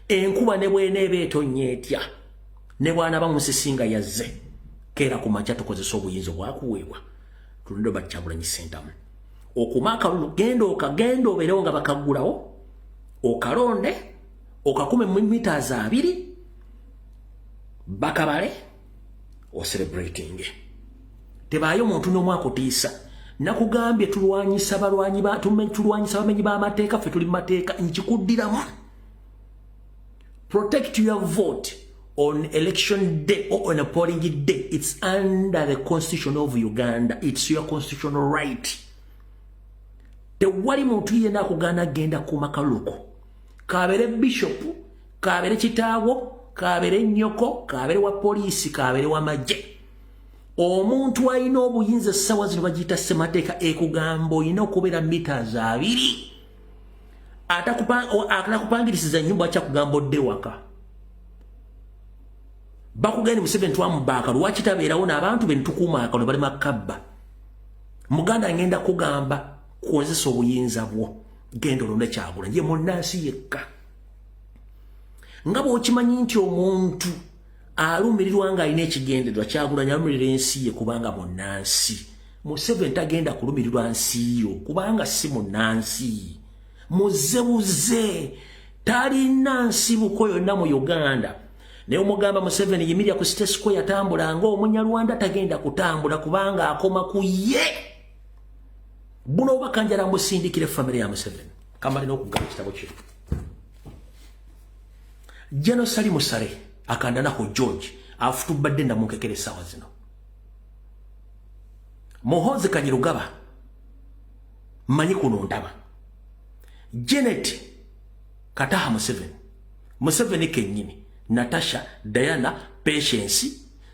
Enkuba ne bw'eneeba etonnya etya, ne bw'anaaba musisi nga yazze, keera ku makya tukozesa obuyinza obwakuweebwa tulonde Robert Kyagulanyi Ssentamu. Okuma akalulu, genda okagenda obeerewo nga bakaggulawo, okalonde, okakume mu meters 2, bakabale, ocelebrating. Tebaayo muntu n'omu akutiisa. Nakugambye tulwanyisa balwanyi ba tulwanyisa bamenyi b'amateeka, ffe tuli mu mateeka. Nkikuddiramu, protect your vote on election day or on a polling day. It's under the Constitution of Uganda. It's your constitutional right. Tewali muntu yenna akugaana genda kuuma kalulu. Kabeere bishop, kabeere kitaawo, kabeere nnyoko, kabeere wa poliisi, kabeere wa magye. Omuntu alina obuyinza essaawa zino bagiyita ssemateeka, ekugamba olina okubeera meters 2. Atakupangirisiza nnyumba akyakugamba odde waka. Bakugenda Museveni twamubaaka, lwaki tabeerawo n'abantu be ntukuuma akalulu bali makabba? Muganda, ngenda kugamba kozesa obuyinza bwo, genda olonde Kyagulanyi, ye munnansi yekka. Nga bw'okimanyi nti omuntu alumirirwa ng'alina ekigendererwa, Kyagulanyi alumirira ensi ye kubanga munnansi. Museveni tagenda kulumirirwa nsi yo kubanga si munnansi. Muzebuze talina nsibuko yonna mu Uganda. Naye omugamba Museveni yimirira ku City Square, yatambula ng'omunyarwanda, tagenda kutambula kubanga akoma ku ye. Buno obubaka njala mbusindikire famire ya Museveni. Kamale n'okugaba ekitabo kino. General Salim Saleh Akandwanaho George afutubadde ndamunkekera essaawa zino. Muhoozi Kainerugaba, manyi kuno ndaba. Janet Kataha Museveni, Museveni kennyini, Natasha, Diana, Patience,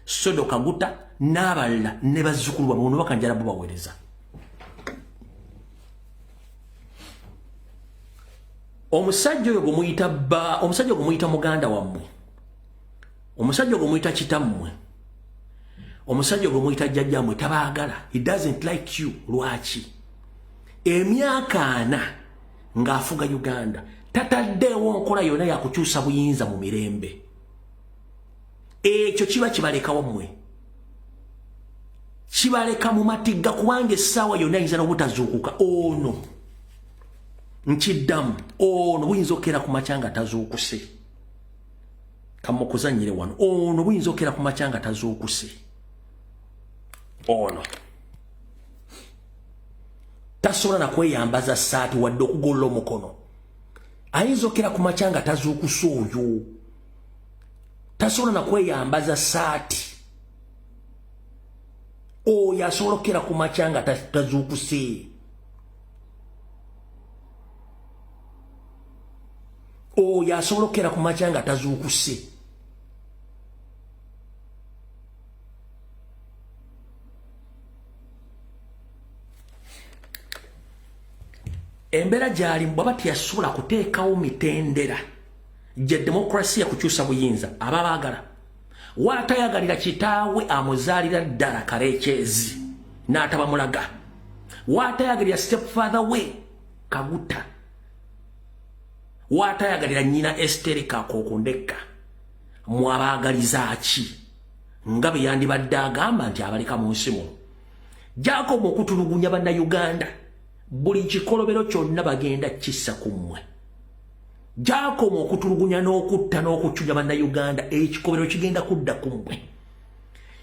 Sodo Kaguta n'abalala ne bazzukulu bamwe, obubaka njala bubaweereza. Omusajja oyo gwemuyita bba, omusajja gwemuyita muganda wammwe, omusajja gwemuyita kitammwe, omusajja gwemuyita jjajjammwe tabaagala. He doesn't like you. Lwaki? Emyaka 40 ng'afuga Uganda tataddeewo nkola yonna yakukyusa buyinza mu mirembe. Ekyo kiba kibalekawo mmwe, kibaleka mu matigga, kubanga essaawa yonna ayinza n'obutazuukuka. Ono nkiddamu, ono buyinza okkeera ku makya nga tazuukuse. Kamukuzanyire wano. Ono buyinza okkeera ku makya nga tazuukuse. Ono tasobola nakweyambaza saati wadde okugolola omukono. Ayinza okkeera ku makya nga tazuukuse. Oyo tasobola nakweyambaza saati. Oyo asobola okkeera ku makya nga tazuukuse. Oyo asobola okkeera ku makya nga tazuukuse. Embeera gy'alimu, bw'aba teyasobola kuteekawo mitendera gya demokrasiya kukyusa buyinza, aba baagala waatayagalira kitaawe amuzaalira ddala Karekyezi n'atabamulaga, waatayagalira stepfather we Kaguta, waatayagalira nnyina Esteri Kakokundekka, mwabaagaliza ki nga bwe yandibadde agamba nti abaleka mu nsi muno? Jacob okutulugunya Bannayuganda, buli kikolobero kyonna bagenda kissa ku mmwe. Jacob okutulugunya n'okutta n'okucunya Bannayuganda, ekikobero kigenda kudda ku mmwe.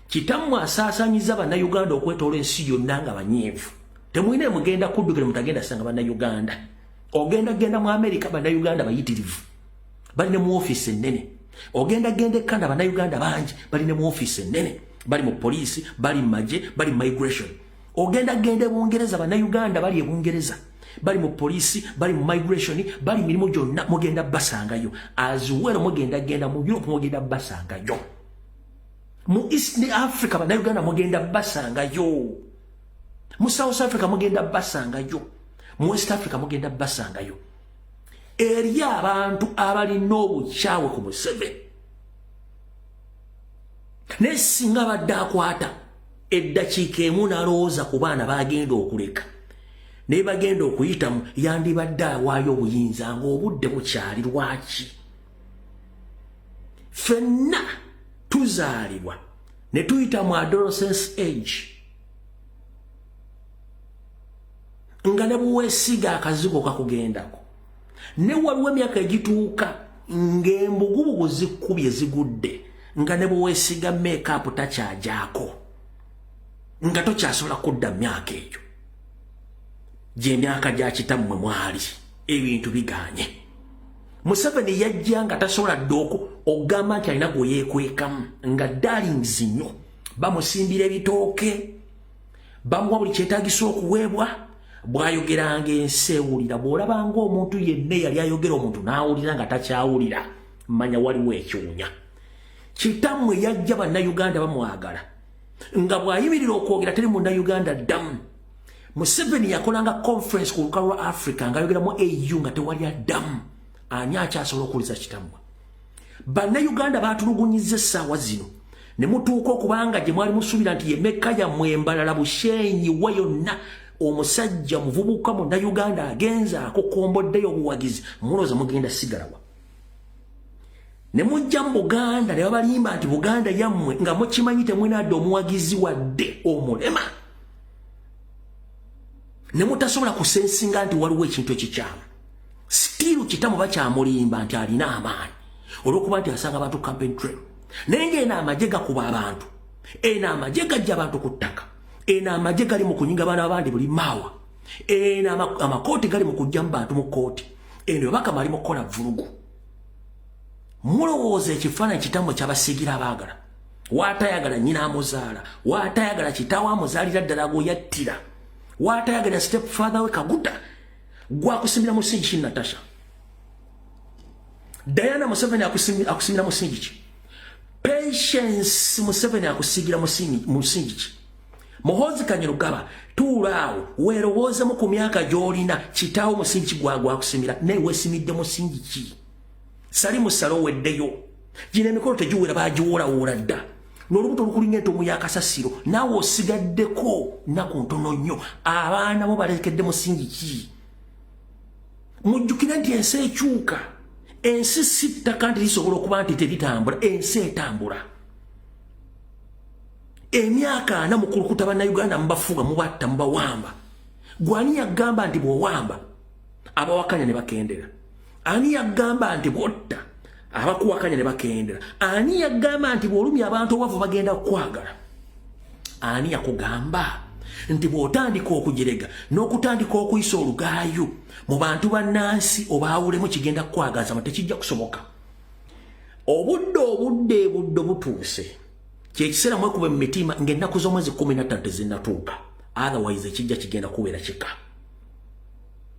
Kitammwe asaasanyiza Bannayuganda okwetoola ensi yonna nga banyiivu. Temulina mugenda kuddukira, mutagenda sanga Bannayuganda. Ogenda genda mu Amerika, Bannayuganda bayitirivu, bali ne mu ofiisi ennene. Ogenda genda e Canada, Bannayuganda bangi bali ne mu ofiisi ennene, bali mu poliisi, bali mu magye, bali mu migration. Ogenda genda e Bungereza, Bannayuganda bali e Bungereza, bali mu poliisi, bali mu migration, bali mirimu gyonna, mugenda basangayo. As well mugenda genda mu Europe, mugenda basangayo. Mu East Africa Bannayuganda mugenda basangayo. Mu South Africa mugenda basangayo. Mu West Africa mugenda basangayo. Eri abantu abalina obukyawe ku Museveni, naye singa badde akwata eddakiika emu n'alowooza ku baana bagenda okuleka naye bagenda okuyitamu, yandibadde awaayo obuyinza ng'obudde bukyali. Lwaki? Ffenna tuzaalibwa ne tuyita mu adolescence age nga ne bweweesiga akazigo kakugendako, ne waliwo emyaka egituuka ng'embugubugu zikkubye zigudde, nga ne bweweesiga makeup takyajaako, nga tokyasobola kudda mu myaka egyo gy'emyaka gya kitammwe mwali ebintu biganye. Museveni yajja nga tasobola ddooko okugamba nti alina gwe yeekwekamu, nga darlings nnyo bamusimbira ebitooke, bamuwa buli kyetaagisa okuweebwa. Bw'ayogeranga ensi ewulira. Bw'olabanga omuntu yenna eyali ayogera omuntu n'awulira nga takyawulira, manya waliwo ekiwunya. Kitammwe yajja Bannayuganda bamwagala, nga bw'ayimirira okwogera teri Munnayuganda ddamu. Museveni yakolanga conference ku lukalu lwa Africa ng'ayogera mu AU nga tewali addamu. Ani akyasobola okuwuliza kitammwe? Bannayuganda baatulugunyiza essaawa zino ne mutuuka okubanga gye mwali musuubira nti yemekka yammwe embalala Bushenyi wa yonna, omusajja muvubuka Munnayuganda agenze akokomboddeyo obuwagizi, mulowooza mugenda sigalawa? Ne mujja mu Buganda ne babalimba nti Buganda yammwe, nga mukimanyi temwenadde omuwagizi wadde omulema, ne mutasobola kusensinga nti waliwo ekintu ekikyamu. Still kitamu bakyamulimba nti alina amaanyi olw'okuba nti asanga abantu campaign trail, naye ng'eno amagye gakuba abantu, eno amagye gajja abantu ku ttaka, eno amagye gali mu kunyiga baana abandi buli maawa, eno amakooti gali mu kujja mu bantu mu kooti, eno bakama ali mu kukola vulugu. Mulowooza ekifaananyi kitammwe kyabasiigira abaagala, waatayagala nnyina amuzaala, waatayagala kitaawe amuzaalira ddala gwe yattira, waatayagala step father we Kaguta, gwakusimira musingi ki? Natasha Diana Museveni akusimira musingi ki? Patience Museveni akusigira musingi ki? Muhoozi Kainerugaba, tuula awo weerowoozemu ku myaka gy'olina, kitaawo musingi ki gwakusimira? Naye weesimidde musingi ki? Sali musale oweddeyo. Gino emikolo tegiwera, bagiwoolawoola dda n'olubuto olukulinga entomu y'akasasiro. Naawe osigaddeko nnaku ntono nnyo. Abaana bo balekedde musingi ki? Mujjukire nti ensi ekyuka. Ensi si ttaka nti lisobola okuba nti teritambula. Ensi etambula. Emyaka 40 mukulukuta Bannayuganda, mubafuga, mubatta, mubawamba. Gwani yagamba nti bw'owamba abawakanya ne bakendera? Ani yagamba nti bw'otta abakuwakanya ne bakendera? Ani yagamba nti bw'olumya abantu obwavu bagenda kukwagala? Ani yakugamba nti bw'otandika okujerega n'okutandika okuyisa olugaayu mu bantu bannansi obaawulemu kigenda kukwagaza? Ma tekijja kusoboka. Obudde butuuse, kyekiseera mwekuba mu mitima ng'ennaku z'omwezi 15 tezinnatuuka. Otherwise ekijja kigenda kubeera kika.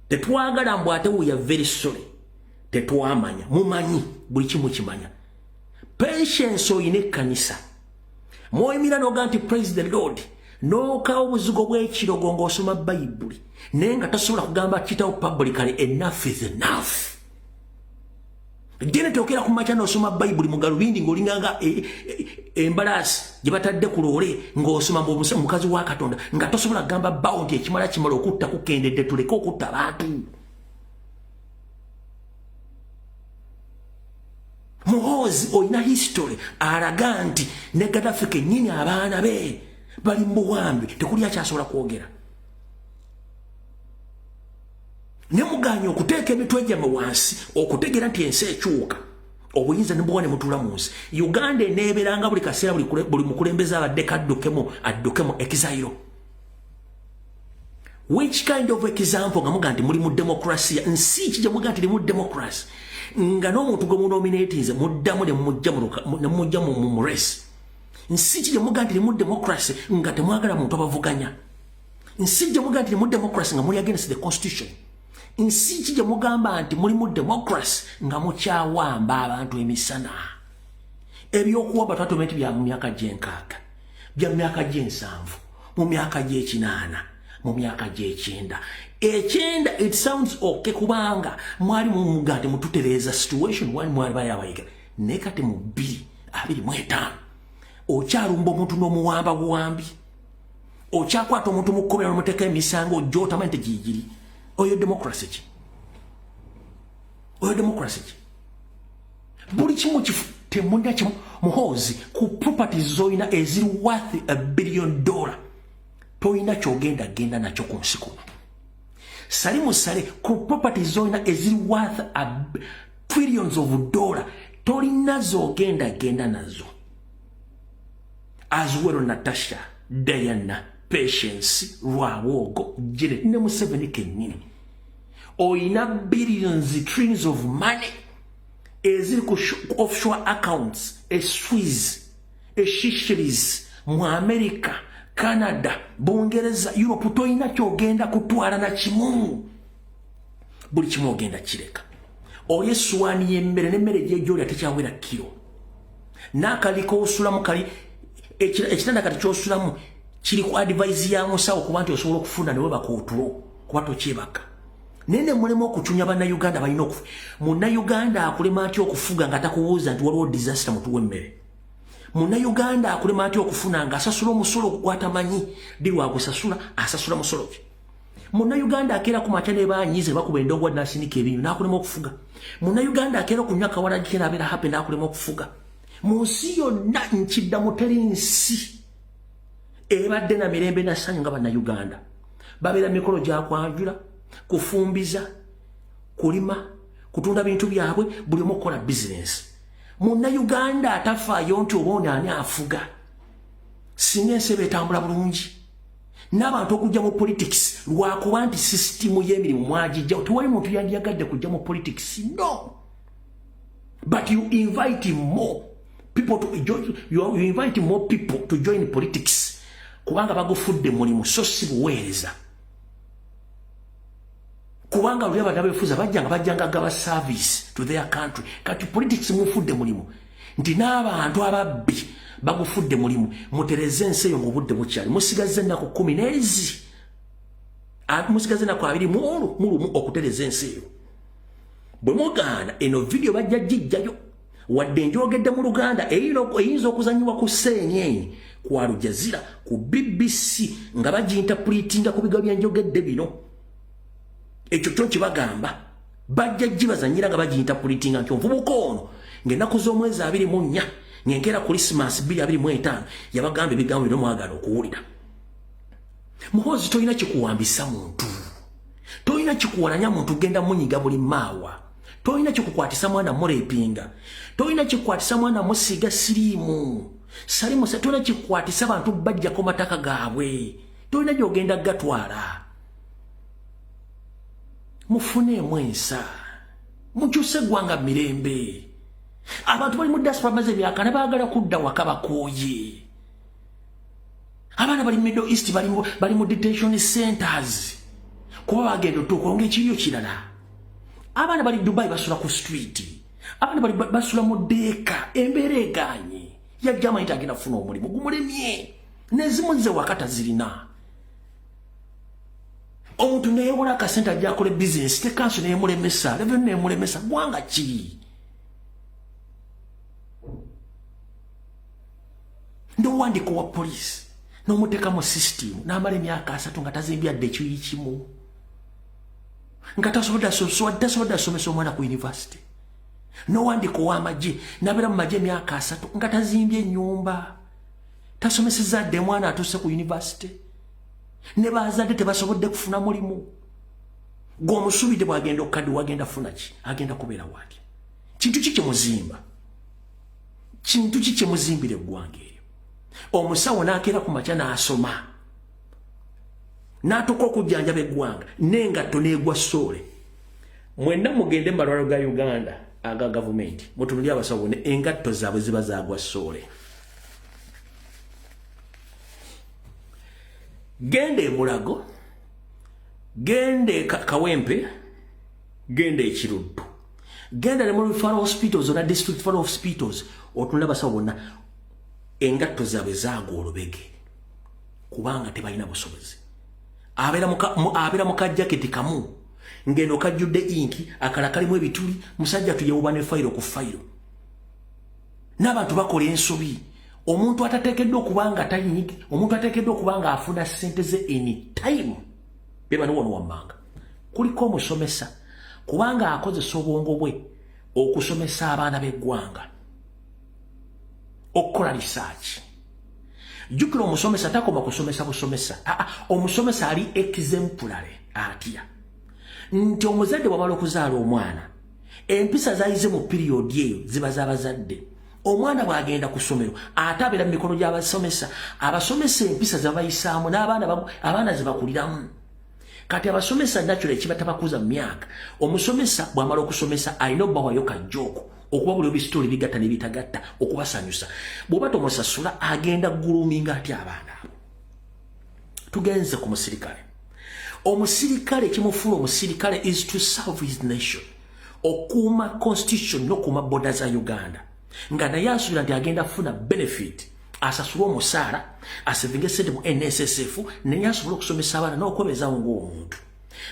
Tetwagala mbu ate we are very sorry, tetwamanya. Mumanyi buli kimu kimanya. Patience, oyina ekkanisa mwoyimira noga nti praise the Lord, n'okawa obuzigo bw'ekirogo ng'osoma Bayibuli, naye nga tosobola kugamba kitawo publicly enough is enough. Gene tokera ku makya n'osoma Bayibuli mu galubindi ng'olinganga embalaasi gye batadde ku loole, ng'osoma mukazi wa Katonda, nga tosobola kugamba bbaawo nti ekimala kimala, okutta kukendedde, tuleke okutta abantu. Muhoozi, olina history alaga nti ne Gaddafi kennyini abaana be bali mu buwambi, tekuli akyasobola kwogera. Ne muganya okuteeka emitwe gyammwe wansi okutegeera nti ensi ekyuka, obuyinza ne buwa ne mutuula mu nsi. Uganda eneeberanga buli kaseera buli mukulembeze abadde kaddukemu addukemu exile. Which kind of example nga muga nti muli mu democracy? Nsi ki gye muga nti mu democracy nga n'omuntu gwe munominatinze muddamu ne mujja mu race? Nsi ki gye muga nti mu democracy nga temwagala muntu abavuganya? Nsi gye muga nti mu democracy nga muli against the constitution? Nsi ki gye mugamba nti muli mu democracy nga mukyawamba abantu emisana? Ebyokuwamba twatume nti bya mu myaka gy'enkaaga, bya mu myaka gy'ensanvu, mu myaka gy'ekinaana, mu myaka gy'ekyenda ekyenda. It sounds okay kubanga mwali mumuga nti mututereeza situation, wali mwali bayabayiga. Naye kati mu 2025 okyalumba omuntu n'omuwamba buwambi, okyakwata omuntu mu kkomera n'omuteeka emisango gy'otamanyi tegiyigiri. Oyo democracy ki? Oyo democracy ki? Buli kimu kifu. Temulina kimu. Muhoozi, ku properties zolina eziri worth $1 billion, tolina kyogenda genda nakyo ku nsi kuno. Salim Saleh, ku properties zolina eziri worth a trillions of dollar, tolina zogenda genda nazo. As well Natasha, Diana, Patience Rwabwogo, Jere ne Museveni kennyini, oyina billions, trillions of money eziri ku offshore accounts e Swiss, e Seychelles, mu America, Canada, Bungereza, Europe. Toyina kyogenda kutwala na kimu. Buli kimu ogenda kireka. Oli essuwaani y'emmere n'emmere gyejolya tekyawera kiro n'akaliko osulamu kali ekitanda kati kyosulamu kiri ku advice ya musawo kuba nti osobola okufuna ne webaka otulo kuba tokyebaka. Naye ne mulema okucunya Bannayuganda balina okufa. Munnayuganda akulema atya okufuga nga takubuuza nti waliwo disaster, mutuwa emmere? Munnayuganda akulema atya okufuna nga asasula omusolo gwatamanyi ddi lwagusasula? Asasula musolo ki? Munnayuganda akeera ku makya ne banyize bakuba endongo nasinika ebinyu n'akulema okufuga. Munnayuganda akeera okunywa kawalagi n'abeera happy n'akulema okufuga. Mu nsi yonna, nkiddamu, teri nsi ebadde na mirembe na ssanyu nga Bannayuganda. Babeera mikolo gyakwanjula, kufumbiza, kulima, kutunda bintu byabwe, buli omu okukola bizinesi. Munnayuganda atafaayo nti oba ono ani afuga. Singa ensi eba etambula bulungi n'abantu okujja mu politics, lwakuba nti sisitimu y'emirimu mwagijjawo, tewali muntu yandiyagadde kujja mu politics. No, but you invite more people to join, you invite more people to join politics kubanga bagufudde mulimu so si buweereza. Kubanga luli abantu abefuza bajjanga bajjanga gaba service to their country. Kati politics mufudde mulimu nti n'abantu ababbi bagufudde mulimu. Mutereze ensi eyo ng'obudde bukyali. Musigaze ennaku 10 n'ezi, musigaze ennaku 21 okutereza ensi eyo. Bwe mugaana, eno vidiyo bajja gijjayo wadde njogedde mu Luganda, eyinza okuzanyibwa ku CNN, ku Al Jazeera, ku BBC, nga bagiinterpretinga ku bigambo byanjogedde bino. Ekyo kyo kibagamba, bajja gibazanyira nga bagiinterpretinga nti omuvubuka ono ng'ennaku z'omwezi 24 ng'enkeera Christmas 2025 yabagamba ebigambo bino mwagala okuwulira. Muhoozi, tolina kikuwambisa muntu, tolina kikuwalanya muntu genda munyiga buli maawa, tolina kikukwatisa mwana murepinga, tolina kikukwatisa mwana musiiga siriimu. Salim, tolina kikukwatisa bantu bajjako mataka gaabwe, tolina gyogenda gatwala. Mufuneemu ensa, mukyuse eggwanga mirembe. Abantu bali mu diaspora bamaze emyaka ne baagala kudda waka, bakooye. Abaana bali Middle East, bali mu detention centers kuba bagenda otuuka nga ekiriyo kirala. Abaana bali Dubai basula ku street, abaana bali basula mu deeka, embeera eganye. Yajja amanyi tagenda kufuna omulimu, gumulemye, nezimu ze waka tazirina. Omuntu neyewola akasente ajja akola bizinesi, tekanso neyemulemesa, revenue neyemulemesa. Gwanga ki? Nowandiko wa poliisi n'omuteeka mu system n'amala emyaka 30 nga tazimbye ekiyi kimu, nga tasobodde asomesa omwana ku university. Nowandiko w'amagye n'abeera mu magye emyaka 30 nga tazimbye ennyumba, tasomeseza dde mwana atuuse ku university, ne bazadde tebasobodde kufuna mulimu. Gw'omusuubidde bw'agenda okukadde wagenda funa ki? Agenda kubeera waatya? Kintu ki kyemuzimba? Kintu ki kyemuzimbira eggwanga eryo? Omusawo n'akeera ku makya n'asoma n'atuuka okujjanjaba eggwanga n'engatto n'egwa soole. Mwenna mugende mu malwaliro ga Uganda aga gavumenti, mutunulye abasawo, ne engatto zaabwe ziba zaagwa soole. Genda e Mulago, genda e Kawempe, genda e Kiruddu, genda ne mu referral hospitals zonna, district referral hospitals, otunula abasawo bonna engatto zaabwe zaagwa olubege kubanga tebalina busobozi. Abeera mu kajaketi kamu ngeno kajjudde inki, akala kalimu ebituli. Musajja tuyewuba ne fayiro ku fayiro n'abantu bakola ensobi. Omuntu atateekeddwa okuba nga tanyigi, omuntu ateekeddwa okuba nga afuna ssente ze any time, be bano wano wammanga kuliko omusomesa, kubanga akozesa obwongo bwe okusomesa abaana b'eggwanga. Okukola research. Jjukira, omusomesa takoma kusomesa busomesa. Aa, omusomesa ali exemplary atya? Nti omuzadde bwamala okuzaala omwana, empisa zayize mu period eyo ziba z'abazadde. Omwana bw'agenda ku ssomero, ate abeera mu mikono gy'abasomesa. Abasomesa empisa zebabayisaamu n'abaana abaana ze bakuliramu. Kati abasomesa natural ekiba tabakuza mu myaka. Omusomesa bw'amala okusomesa, alina obbawayo ka joke, okuba buli ebisitooli bigatta n'ebitagatta, okubasanyusa. Bw'oba tomusasula, agenda groominga atya abaana abo? Tugenze ku musirikale. Omusirikale, ekimufuula omusirikale is to serve his nation, okuuma constitution n'okuuma border za Uganda, nga naye asuubira nti agenda kufuna benefit, asasule omusaala, asavinga sente mu NSSF, naye asobole okusomesa abaana n'okwebezawo ng'omuntu.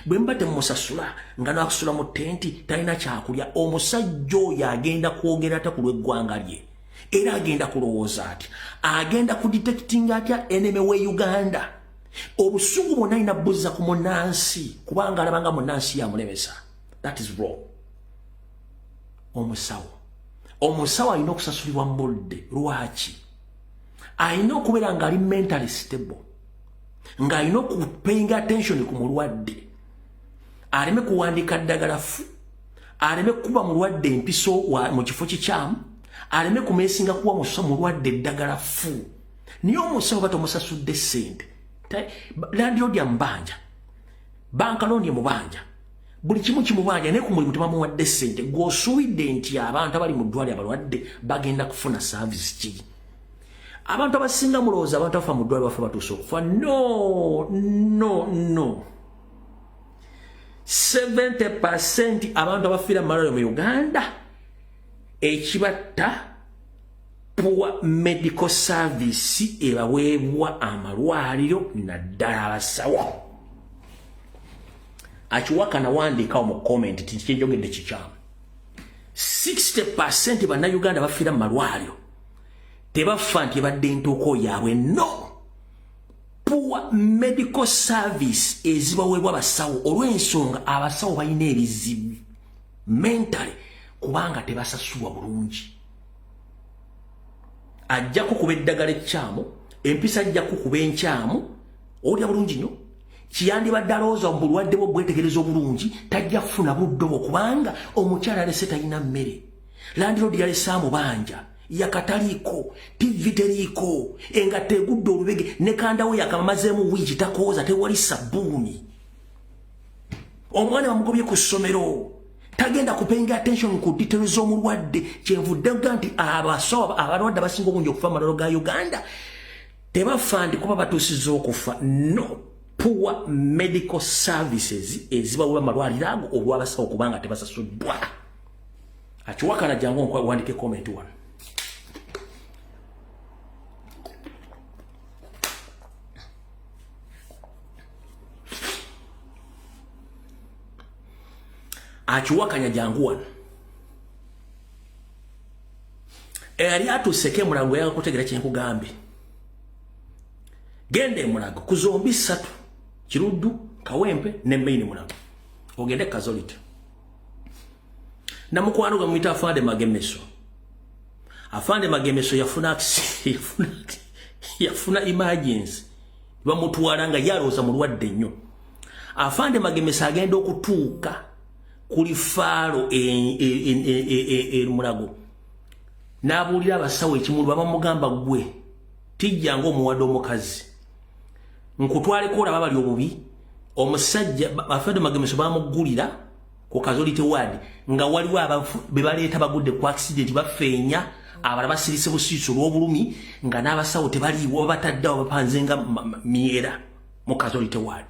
Bwe muba temumusasula, nga nakusula mu tenti, talina kyakulya, omusajja oyo agenda kwogera ate ku lw'eggwanga lye? Era agenda kulowooza atya? Agenda kudetectinga atya enemy we Uganda? Obusungu bwonna alina buzza ku munansi, kubanga alaba nga munansi yamulemesa. That is wrong. Omusawo alina okusasulibwa mu budde. Lwaki? Alina okubeera ng'ali mentally stable, ng'alina okupayinga attention ku mulwadde, aleme kuwandiika ddagala fu, aleme kuba mulwadde empiso mu kifo kikyamu, aleme kumesinga kuwa mulwadde eddagala fu. Naye omusawo batomusasudde ssente, landlord amubanja, bank loan emubanja, buli kimu kimubanja, naye ku mulimu tebamuwadde ssente. Gw'osuubidde nti abantu abali mu ddwaliro abalwadde bagenda kufuna service ki? Abantu abasinga mulowooza abantu abafa mu ddwaliro bafa batuuse okufa. No, no, no. 70% abantu abafiira mu malwaliro mu Uganda, ekibatta poor medical service ebaweebwa amalwaliro, naddala abasawo. Akiwakana, wandiikawo mu comment ti kyenjogedde kikyamu. 60% bannayuganda bafiira mu malwaliro tebafa nti ebadde entuuko yaabwe. No, poor medical service ezibaweebwa abasawo, olw'ensonga abasawo balina ebizibu mentally kubanga tebasasulwa bulungi. Ajja kukuba eddagala ekkyamu, empisa ajja kukuba enkyamu. Owulira bulungi nnyo, kiyandibadde alowooza mu bulwadde bwo bwetegereza obulungi, tajja kufuna budde obwo, kubanga omukyala alese talina mmere, landlord yalese amubanja, yakataliiko, TV teriiko, engatto egudde olubege, ne kandawo yakamamazeemu wiiki takooza, tewali sabbuuni, omwana bamugobye ku ssomero, tagenda kupayinga attention ku details z'omulwadde. Kyenvudde ga nti abasawo, abalwadde abasinga obungi okufa amalwaliro ga Uganda tebafa nti kuba batuusiza okufa. No, poor medical services ezibaweebwa amalwaliro ago olw'abasawo kubanga tebasasuddwa. Akiwakana, jangu wandike comment wano. Akiwakanya, jangu wano. Eyali atuuseko emulango yaga kutegeera kyenkugambye. Genda emulago ku zombi ssatu, Kiruddu, Kawempe ne main Mulago, ogende casualty. Namukwano gwe muyita Afande Magemeso. Afande Magemeso yafuna emergency, bamutwala nga yalowooza mulwadde nnyo. Afande Magemeso agenda okutuuka ku referral e Mulago, n'abuulira abasawo ekimulu. Bamugamba, "Gwe tijja ng'omuwadde omukazi, nkutwaleko olaba bali obubi." Omusajja Afande Magemeso bamugulira ku casualty ward nga waliwo abafu be baleeta bagudde ku accident, bafeenya, abalala basirise busiisi olw'obulumi, nga n'abasawo tebaliiwo, babataddeawo bapanze nga myera mu casualty ward.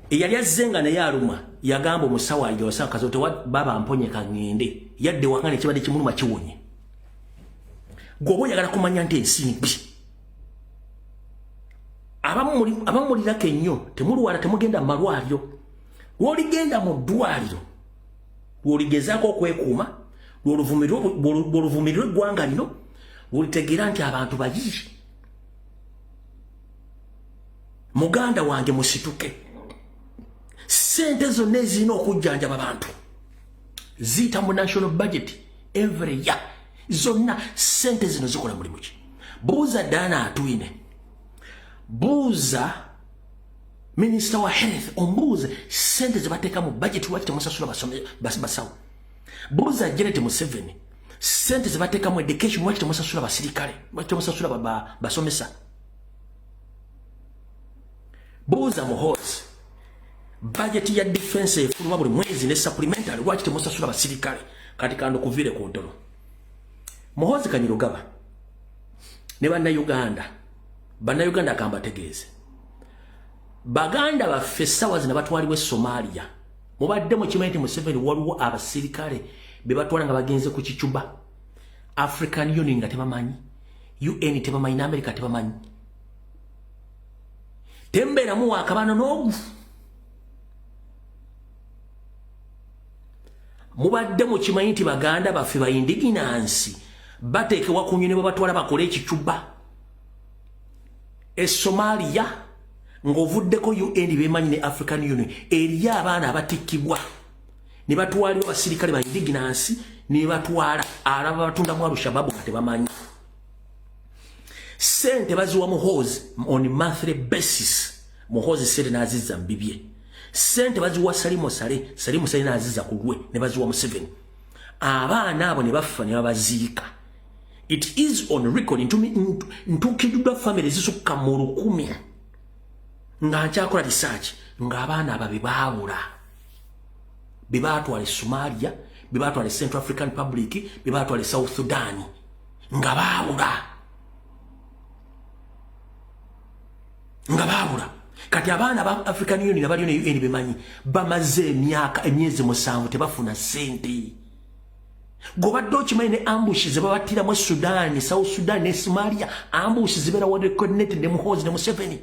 Eyali azze nga naye aluma yagamba omusawo alijja wasawo casualty ward, "Baba mponye kaŋŋende." Yadde waka nekibadde kimuluma kiwonye. Gweoba oyagala kumanya nti ensimbi abamulirako ennyo, temulwala, temugenda mu malwaliro. Lwoligenda mu ddwaliro, lwoligezaako okwekuuma, lwoluvumirirwa eggwanga lino, lwolitegeera nti abantu bayi. Muganda wange, musituke. Sente zonna ezirina okujjanjaba abantu ziyita mu national budget every year. Zonna sente zino zikola mulimu ki? Buuza Diana Atwine, buuza minisita wa health, ombuuze sente zebateeka mu budget lwaki temusasula basawo. Buuza Janet Museveni, sente zebateeka mu education lwaki temusasula basirikale, lwaki temusasula basomesa. Buuza Muhoozi, budget ya defense efuluma buli mwezi ne supplementary, lwaki temusasula basirikale. Kati kando kuvire ku ntono, Muhoozi Kainerugaba ne Bannayuganda, Bannayuganda akambategeeze, baganda baffe essaawa zino batwalibwa e Somalia. Mubadde mukimanyi nti Museveni waliwo abasirikale be batwala nga bagenze ku kicuba, African Union nga tebamanyi, UN tebamanyi, ne America tebamanyi, tembeeramu wakabano n'ogu. Mubadde mukimanyi nti baganda baffe ba indigenous bateekebwa ku nyonyi babatwala bakole ekicuba e Somalia, ng'ovuddeko UN bemanyi ne African Union, eriyo abaana abatikkibwa ne batwalibwa abasirikale ba indigenous ne batwala alaba batundamu Al-Shabaab nga tebamanyi. Sente baziwa Muhoozi on monthly basis, Muhoozi sente n'azizza mu bibye. Sente baziwa Salimu Sale, Salimu Sale n'azizza ku lwe ne baziwa Museveni. Abaana abo ne bafa ne babaziika. It is on record, ntuukiddwa family zisukka mu 1000 nga nkyakola research, ng'abaana abo be baabula, be baatwala e Somalia, be baatwala e Central African Republic, be baatwala e South Sudan, nga baabula, nga baabula. Kati abaana ba African Union abaliyo ne UN bemanyi bamaze emyaka emyezi 7 tebafuna ssente. Gobadde okimanyi ne ambush ze babattiramu e Sudan, South Sudan ne Somalia, ambush zibeera well coordinated ne Muhoozi ne Museveni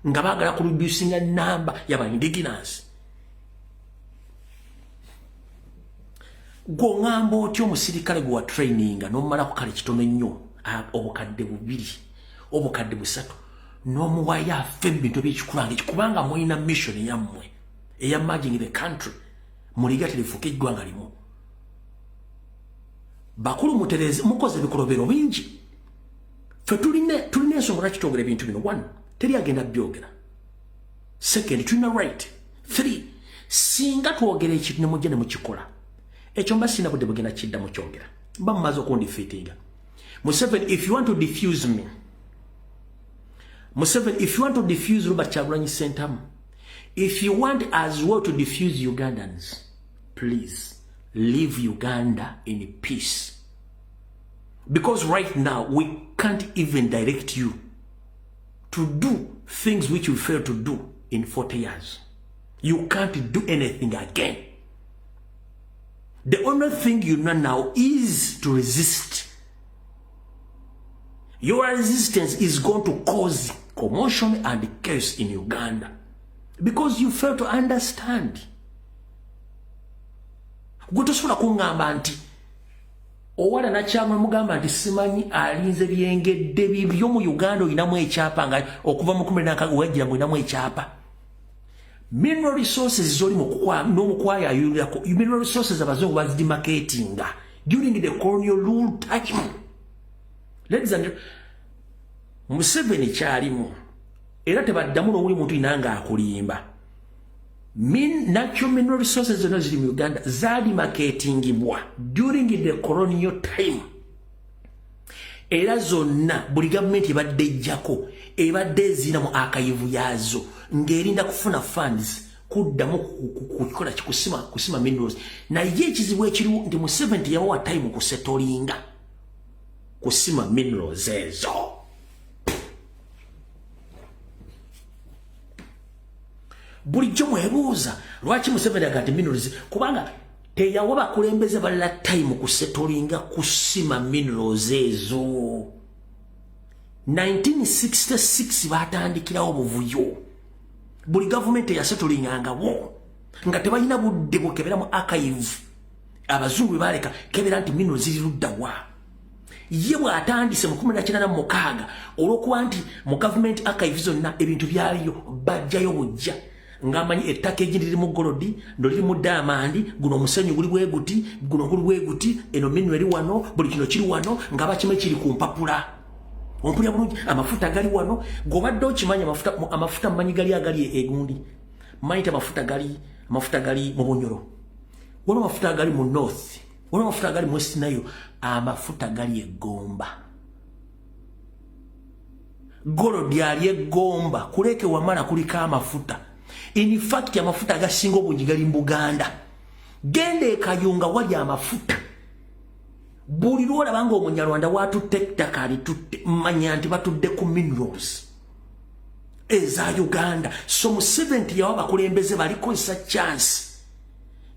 nga baagala ku reducinga namba yaba indigenous. Gw'oŋŋamba otya omusirikale gwe wa traininga n'omumalako kale kitono nnyo obukadde 2, obukadde 3, n'omuwayo afe mu bintu ebyekikula nga kubanga mulina mission yammwe eya merging the country, muliga terifuuka eggwanga limu. Bakulu mutereze, mukoze ebikolobero bingi. Ffe tulina ensonga lwaki twogera ebintu bino. 1, teri agenda byogera. 2, tulina right. 3, singa twogera ekintu ne mujja ne mukikola, ekyo mba sina budde bugenda kidda mukyogera, mba mumaze okundefeatinga. Museveni, if you want to defuse me, Museveni, if you want to defuse Robert Kyagulanyi Ssentamu, if you want as well to defuse Ugandans, please leave Uganda in peace. Because right now, we can't even direct you to do things which you failed to do in 40 years. You can't do anything again. The only thing you know now is to resist. Your resistance is going to cause commotion and chaos in Uganda because you fail to understand. Gwe tosobola kuŋŋamba nti owala nakyamwe mugamba nti simanyi alinze byengedde bibyo mu Uganda olinamu ekyapa nga okuva mu 16 wajjira ng'olinamu ekyapa. Mineral resources zoli n'omukwayayulirako, mineral resources abazungu bazidemarcatinga during the colonial rule time. Ladies and Museveni kyalimu era tebaddamu n'owuli muntu ina ng'akulimba. Natural mineral resources zonna ziri mu Uganda zademarcatingibwa during the colonial time. Era zonna buli gavumenti ebadde ejjako ebadde ezina mu archive yaazo ng'erinda kufuna funds kuddamu kukola kusima minerals. Naye ekizibu ekiriwo nti Museveni teyabawa time kusettlinga kusima minerals ezo. Bulijjo mwebuuza lwaki Museveni agamba nti minerals, kubanga teyawa bakulembeze balala time kusettlinga kusima minerals ezo. 1966 batandikirawo obuvuyo. Buli gavumenti eyasettlingangawo nga tebalina budde bukebera mu archive abazungu bwe baleka kebera nti minerals ziri ludda wa. Ye bw'atandise mu 1986 olw'okuba nti mu gavumenti archive zonna ebintu byaliyo bajjayo bujja. Ng'amanyi ettaka egindi lirimu gold, no lirimu diamond, guno omusenyu guli bwe guti, guno guli bwe guti, eno mineral eri wano, buli kino kiri wano, nga bakima kiri ku mpapula. Ompulira bulungi? Amafuta gali wano. Gobadde okimanyi amafuta mmanyi gali agali egundi, mmanyi ti amafuta gali mu Bunyoro, waliwo amafuta agali mu north, waliwo amafuta agali mu West Nile, amafuta gali egomba, gold ali egomba, kuleke wamala kuliko amafuta. In fact, amafuta agasinga obungi gali mu Buganda. Genda ekayunga wali amafuta. Buli lwolaba nga Omunyarwanda watutte ettaka alitutte, manya nti batudde ku minerals eza Uganda. So Museveni yawa abakulembeze balikozesa chance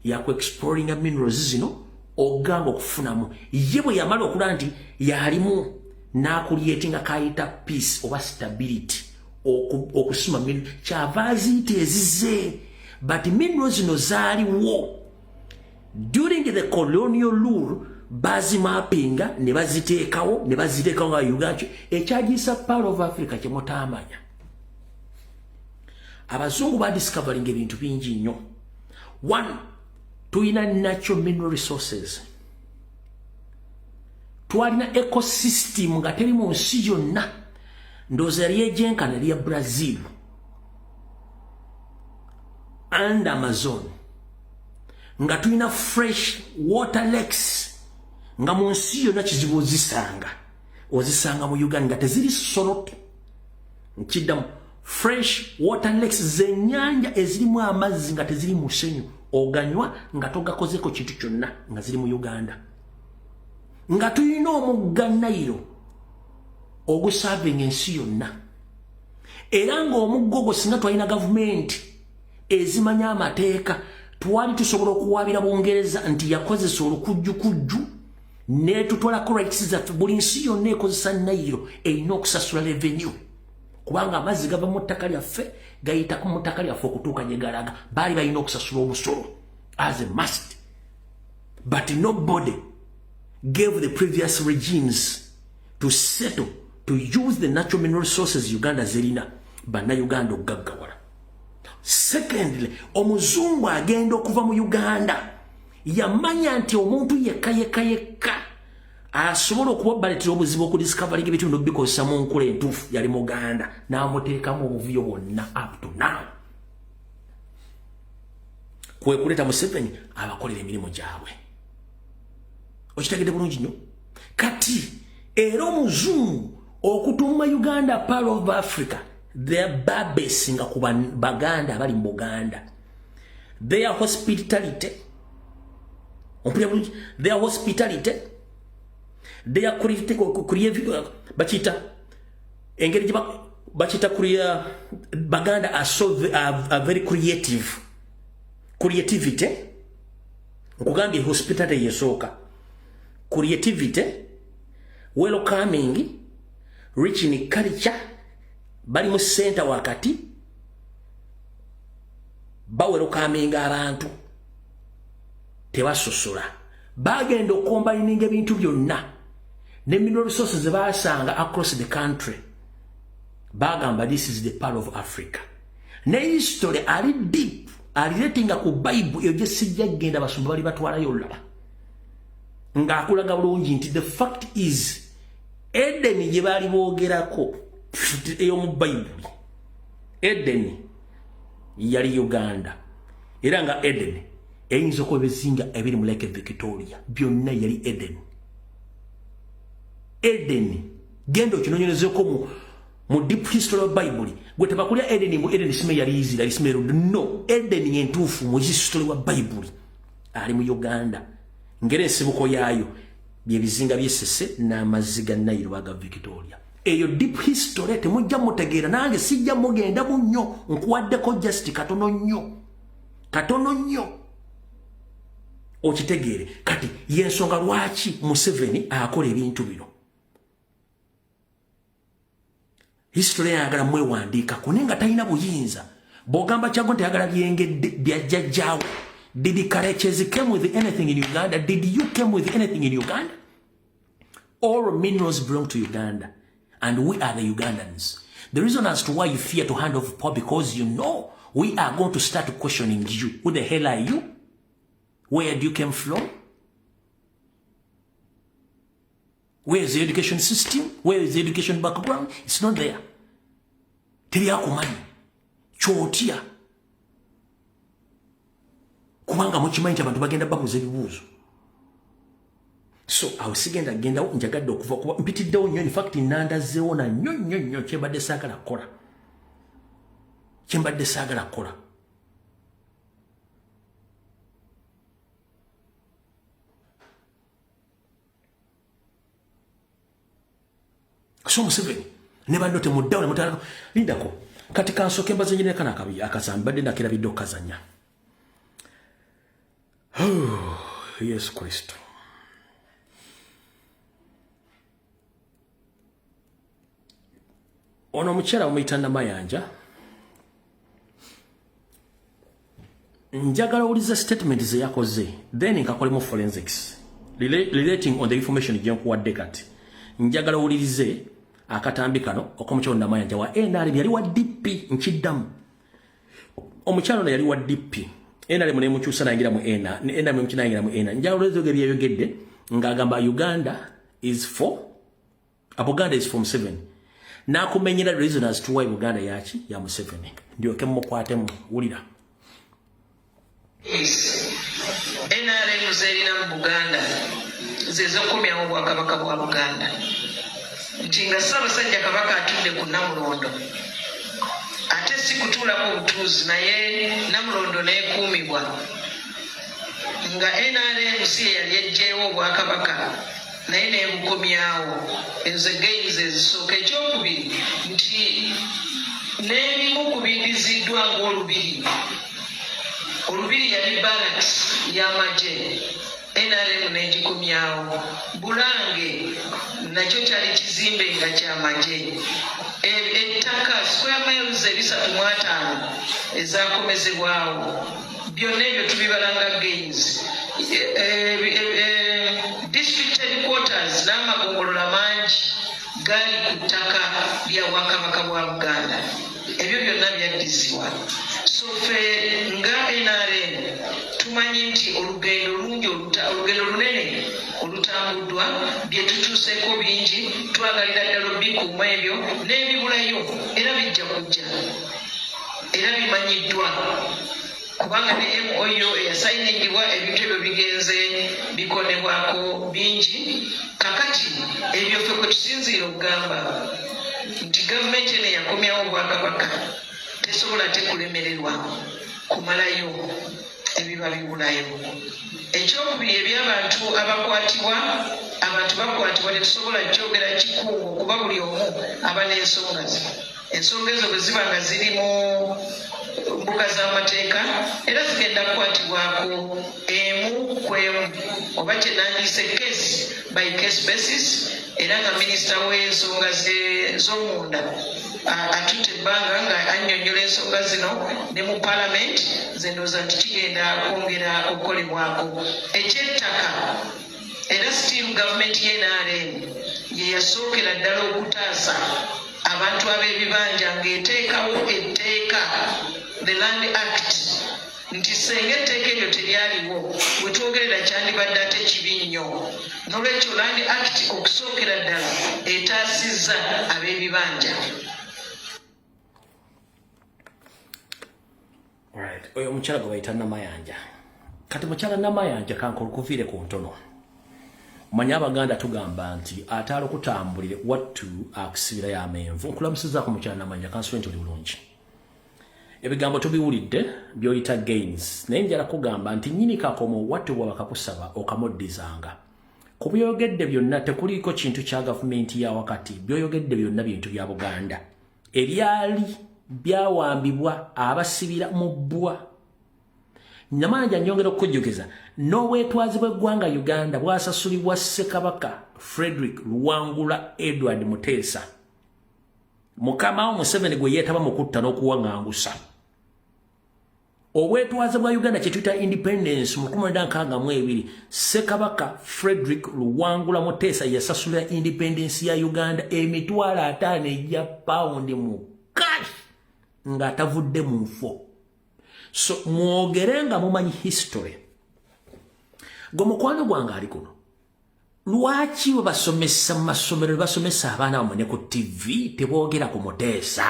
yakuexploringa minerals zino oganga okufunamu. Ye bwe yamala okulaba nti yalimu, n'acreatinga kayita peace oba stability okusima kyava aziyita ezize. But minerals zino zaaliwo during the colonial rule, bazimappinga ne baziteekawo, ne baziteekawo nga Uganda ekyagiyisa Pearl of Africa. Kyemutamanya, abazungu badiscovering ebintu bingi nnyo. One, tulina natural mineral resources, twalina ecosystem nga teri mu nsi yonna. Ndowooza yali ejenkana eri ya Brazil and Amazon, nga tulina fresh water lakes nga mu nsi yonna kizibu ozisanga, ozisanga mu Uganda nga teziri salt. Nkiddamu, fresh water lakes, zenyanja ezirimu amazzi nga teziri musenyu, oganywa nga togakozeko kintu kyonna, nga ziri mu Uganda. Nga tulina omugga Nayiro oguservinga ensi yonna, era ng'omugga ogwo singa twalina gavumenti ezimanya amateeka, twali tusobola okuwaabira Bungereza nti yakozesa olukujjukujju netutwalako rights zaffe. Buli nsi yonna ekozesa Nayiro erina okusasula revenue, kubanga amazzi gava mu ttaka lyaffe, gayitako mu ttaka lyaffe okutuuka gye galaga. Baali balina okusasula omusolo as a must, but nobody gave the previous regimes to settle to use the natural mineral resources Uganda zerina, Bannayuganda okugaggawala. Secondly, omuzungu agenda okuva mu Uganda yamanya nti omuntu yekka yekka yekka asobola okuba baletera obuzibu okudiscoveringa ebitundu bikozesa mu nkula entuufu yali Muganda, n'amuteekamu obuvuyo bwonna up to now. Kwe kuleeta Museveni abakolera emirimu gyabwe. Okitegedde bulungi nnyo? Kati era omuzungu okutuuma Uganda Pearl of Africa, babesinga ku Baganda abali mu Buganda, their hospitality. Ompulira bulungi? Their hospitality, their bakiyita engeri gye bakiyita, Baganda are very creative. Creativity, nkugambye, hospitality yesooka, creativity, welcoming, rich in culture, bali mu center wakati, bawelcominga abantu, tebasosola. Bagenda okucombininga ebintu byonna ne mineral resources zebasanga across the country, bagamba, "This is the Pearl of Africa." Ne history ali deep alirelatinga ku Bible eyo gye sijja kgenda, basumba bali batwalayo olulala, ng'akulaga bulungi nti the fact is Eden gye baali boogerako ey'omu Bayibuli, Eden yali Uganda, era nga Eden eyinza okuba ebizinga ebiri mu Lake Victoria byonna yali Eden. Eden, genda okinonyerezeko mu deep history of Bible. Gwe tebakulya Eden mu Eden sime yali Israel sime. No, Eden yentuufu mu history wa Bible ali mu Uganda, ngere ensibuko yaayo byebizinga byesese n'amazzi ga Nile aga Victoria. Eyo deep history temujja mutegeera, nange sijja mugenda mu nnyo, nkuwaddeko just katono nnyo, katono nnyo okitegeere. Kati yensonga lwaki Museveni akola ebintu bino. History yayagala mwewandiikako, naye nga talina buyinza. Bw'ogamba Kyago nti ayagala byengedde byajjajjaawe. Did Karekezi came with anything in Uganda? Did you came with anything in Uganda? All minerals belong to Uganda and we are the Ugandans. The reason as to why you fear to hand over power, because you know We are going to start questioning you. Who the hell are you? Where do you came from? Where is the education system? Where is the education background? It's not there. Teri akumanyi. Kyotya. Kubanga mukimanyi nti abantu bagenda babuuza ebibuuzo. So awo sigenda gendawo, njagadde okuva kuba mpitiddewo nnyo. In fact, nandazzeewo na nnyo nnyo nnyo kyembadde saagala kukola, kyembadde saagala kukola. So Museveni ne banno temuddawo nemutala. Lindako kati kansooke mbazanyire kana akabi akazambi badde nakirabidde okukazanya. Oh, Yesu Kristo. Ono omukyala bamuyita Namayanja. Njagala owuliza statement ze yakoze, then nkakolemu forensics relating on the information gye nkuwadde. Kati njagala owulirize akatambi kano ok'omukyalo Namayanja wa NRM. Yali wa DP, nkiddamu, omukyalo ono yali wa DP, NRM nemukyusa nayingira mu NRM nayingira mu NRM. Njagala owulirize byeyogedde ng'agamba Uganda is for Buganda is for Museveni, n'akumenyera reason as to why Buganda yaki ya Museveni. Ndyoke mumukwatemu. Wulira. NRM zerina mu Buganda zezokukomyawo obwakabaka bwa Buganda, nti nga Ssaabasajja Kabaka atudde ku Namulondo, ate si kutuulako obutuuzi, naye Namulondo neekuumibwa nga NRM si ye yali ejjeewo obwakabaka, naye nebukomyawo. Ezo gains ezisooka. Ekyokubiri nti n'ebimu ku bidiziddwa ng'olubiri, olubiri yali barracks y'amagye, NRM n'egikomyawo. Bulange nakyo kyali kizimbe nga kyamagye. Ettaka square miles 305 ezakomezebwawo, byonna ebyo tubibalanga gains. District headquarters n'amagombolola mangi gaali ku ttaka lya bwakabaka bwa Buganda, ebyo byonna byaddizibwa. So ffe nga NRM tumanyi nti olugendo lungi, olugendo lunene olutambuddwa, bye tutuuseeko bingi, twagalira ddala obikuuma ebyo n'ebibulayo, era bijja kujja, era bimanyiddwa, kubanga ne MOU eyasayiningibwa ebintu ebyo bigenze bikonebwako bingi. Kakati ebyo ffe kwe tusinziira okugamba nti gavumenti eno eyakomyawo obwakabaka tesobola tekulemererwa kumalayo ebiba bibulayo. Ekyokubiri, ebyabantu abakwatibwa, abantu bakwatibwa tetusobola kyogera kikungu, kuba buli omu aba n'ensonga ze. Ensonga ezo bwe ziba nga ziri mu mbuga z'amateeka, era zigenda kukwatibwako emu ku emu, oba kyenandiyise case by case basis. Era nga minisita w'ensonga z'omunda atutte ebbanga nga annyonnyola ensonga zino ne mu palamenti, nze ndowooza nti kigenda kwongera okukolebwako. Ekyettaka, era still gavumenti ye NRM ye yasookera ddala okutaasa abantu ab'ebibanja ng'eteekawo etteeka, the Land Act, nti senga etteeka eryo teryaliwo, wetwogerera kyandibadde ate kibi nnyo. Nolwekyo Land Act okusookera ddala etaasizza ab'ebibanja. Right. Oyo omukyala gwe bayita Namayanja. Kati mukyala Namayanja, kankola okuviire ku ntono. Manya Abaganda tugamba nti ataala okutambulire wattu akusibirayo amenvu. Nkulamusizaako mukyala Namayanja, kansule nti oli bulungi. Ebigambo tubiwulidde by'oyita gains, naye njala kugamba nti nnyini kakomo wattu bw'aba kakusaba okamuddizanga. Ku byogedde byonna tekuliiko kintu kya gavumenti ya wakati. By'oyogedde byonna bintu bya Buganda ebyali byawambibwa abasibira mu bbwa. Namanja, nyongera okukujjukiza n'obwetwazi bw'eggwanga Uganda bwasasulibwa Ssekabaka Frederick Luwangula Edward Muteesa, mukama wo Museveni gwe yeetaba mu kutta n'okuwaŋŋangusa. Obwetwaze bwa Uganda, kye tuyita independence, mu 1962, Ssekabaka Frederick Luwangula Muteesa yasasulira independence ya Uganda 500,000 egya pawundi mu cash ng'atavudde mu nfo. So mwogere nga mumanyi history. Gwe mukwano gwange ali kuno, lwaki bwe basomesa mu masomero, basomesa abaana bamwe ne ku TV, teboogera ku Muteesa?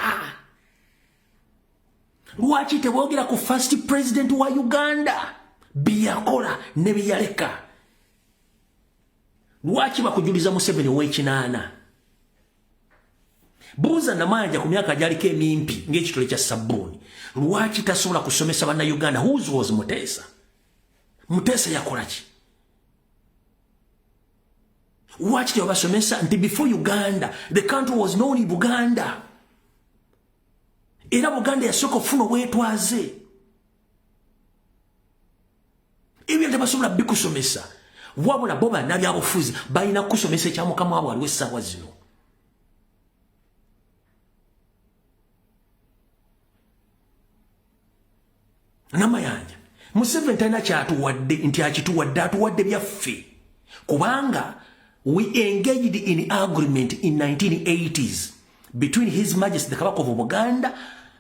Lwaki teboogera ku first president wa Uganda, byeyakola ne byeyaleka? Lwaki bakujuliza Museveni ow'ekinaana? Buuza Namanja ku myaka gyaliko emimpi ng'ekitole kya sabbuuni, lwaki tasobola kusomesa bannayuganda whose was Muteesa? Muteesa yakola ki? Lwaki tebabasomesa nti before Uganda, the country was known Buganda, era Buganda yasooka okufuna obwetwaze? Ebyo tebasobola bikusomesa, wabula bo bannabyabufuzi balina kukusomesa ekya mukama waabwe aliwo essaawa zino. Namayanja, Museveni talina kyatuwadde nti akituwadde, atuwadde byaffe, kubanga we engaged in agreement in 1980s between His Majesty the Kabaka of Buganda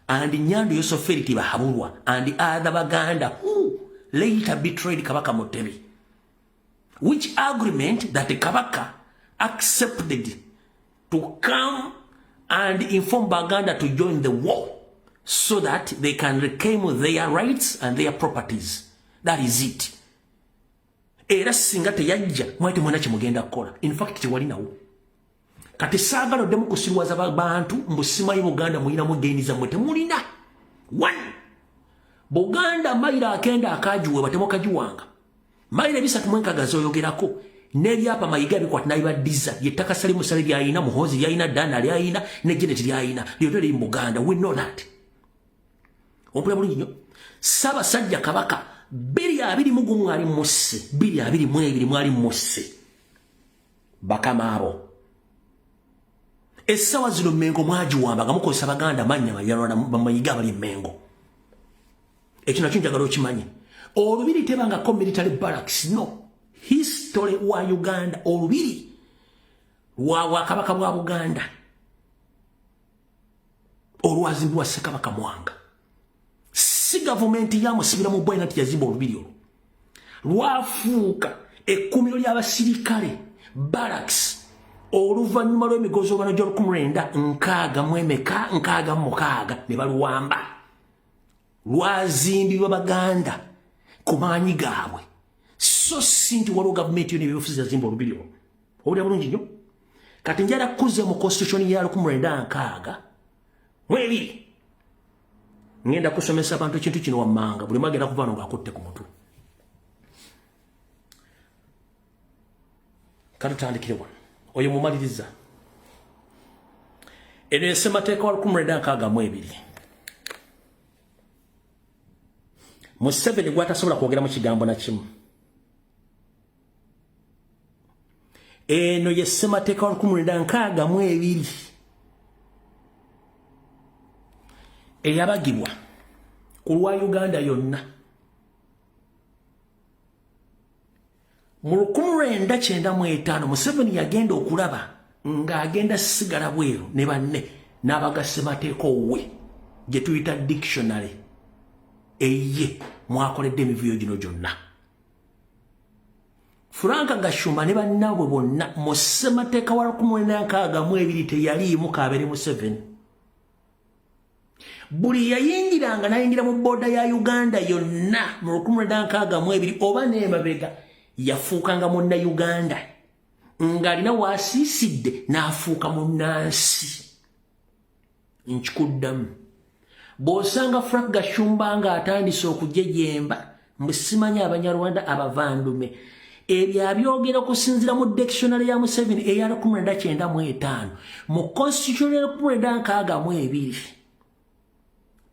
and Nyando Yosoferi Tibahabulwa and other Baganda who later betrayed Kabaka Mutebi, which agreement that the Kabaka accepted to come and inform Baganda to join the war so that they can reclaim their rights and their properties. That is it. Era singa teyajja, mwali temwena kyemugenda kukola. In fact, tewali nawo. Kati saagala oddemu kusirwaza bantu mbu simanyi Buganda muyinamu gain zammwe. Temulina. One, Buganda mayiro akenda akagiweebwa temukagiwanga. Mayiro 306 zoyogerako n'ebyapa Mayiga bikwata n'abibaddiza, yettaka Sali Musale lyayina, Muhozi lyayina, Dana lyayina ne Janet lyayina, lyonna liri mu Buganda. We know that. Ompulira bulungi nnyo? Ssaabasajja Kabaka 2021 mwali musse, 2022 mwali musse bakama abo. Essaawa zino Mengo mwagiwamba nga mukozesa Baganda mannya Bamayiga abali Mengo. Ekyo nakyo njagala okimanye. Olubiri tebangako military barracks, no history wa Uganda. Olubiri lwa bwakabaka bwa Buganda olwazimbibwa Ssekabaka Mwanga, si gavumenti yamusibira mu bwena nti yazimba olubiri olwo. Lwafuuka ekkumiro ly'abasirikale, barracks, oluvannyuma lw'emigozobano gya 1960 mu emeka, 66, ne baluwamba. Lwazimbibwa Baganda ku maanyi gaabwe, so si nti waliwo gavumenti yo nebyobufuzi yazimba olubiri olwo. Owulira bulungi nnyo? Kati njala kuze mu constitution ya 1962. Ngenda kusomesa abantu ekintu kino wammanga, buli mwagenda kuva no ng'akutte ku mutwe. Katutandikire wano. Oyo mumaliriza eno esemateeka wa 1962, Museveni gwatasobola kwogeramu kigambo na kimu. Eno ye ssemateeka wa 1962 eyabagibwa ku lwa Uganda yonna mu 1995. Museveni yagenda okulaba ng'agenda sigala bweru ne banne n'abaga ssemateeka owuwe gye tuyita dictionary eye mwakoledde emivuyo gino gyonna. Frank Gashumba ne bannaabwe bonna, mu ssemateeka wa 1962 teyaliimu kaabere Museveni. Buli yayingiranga n'ayingira mu border ya Uganda yonna mu 1962 oba n'emabega yafuukanga munnauganda, ng'alina waasiisidde n'afuuka munnansi. Nkikuddamu, bw'osanga Frank Gashumba ng'atandise okujejemba mbu simanyi Abanyarwanda abavandume, ebyo abyogera okusinziira mu dictionary ya Museveni eya 1995. Mu constitution ya 1962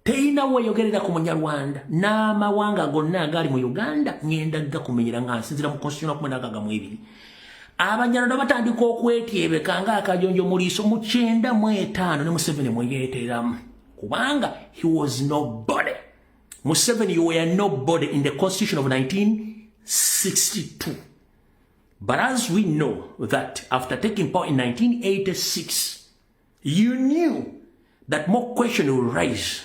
teyina weeyogerera ku Munyarwanda n'amawanga gonna agali mu Uganda. Ngenda gakumenyera nga nsinziira mu constitution ya 1962. Abanyarwanda batandika okwetyebeka ng'akajonjo mu liiso mu 95 ne Museveni mweyeeteramu, kubanga he was nobody. Museveni, you were nobody in the constitution of 1962, but as we know that after taking power in 1986, you knew that more question will rise.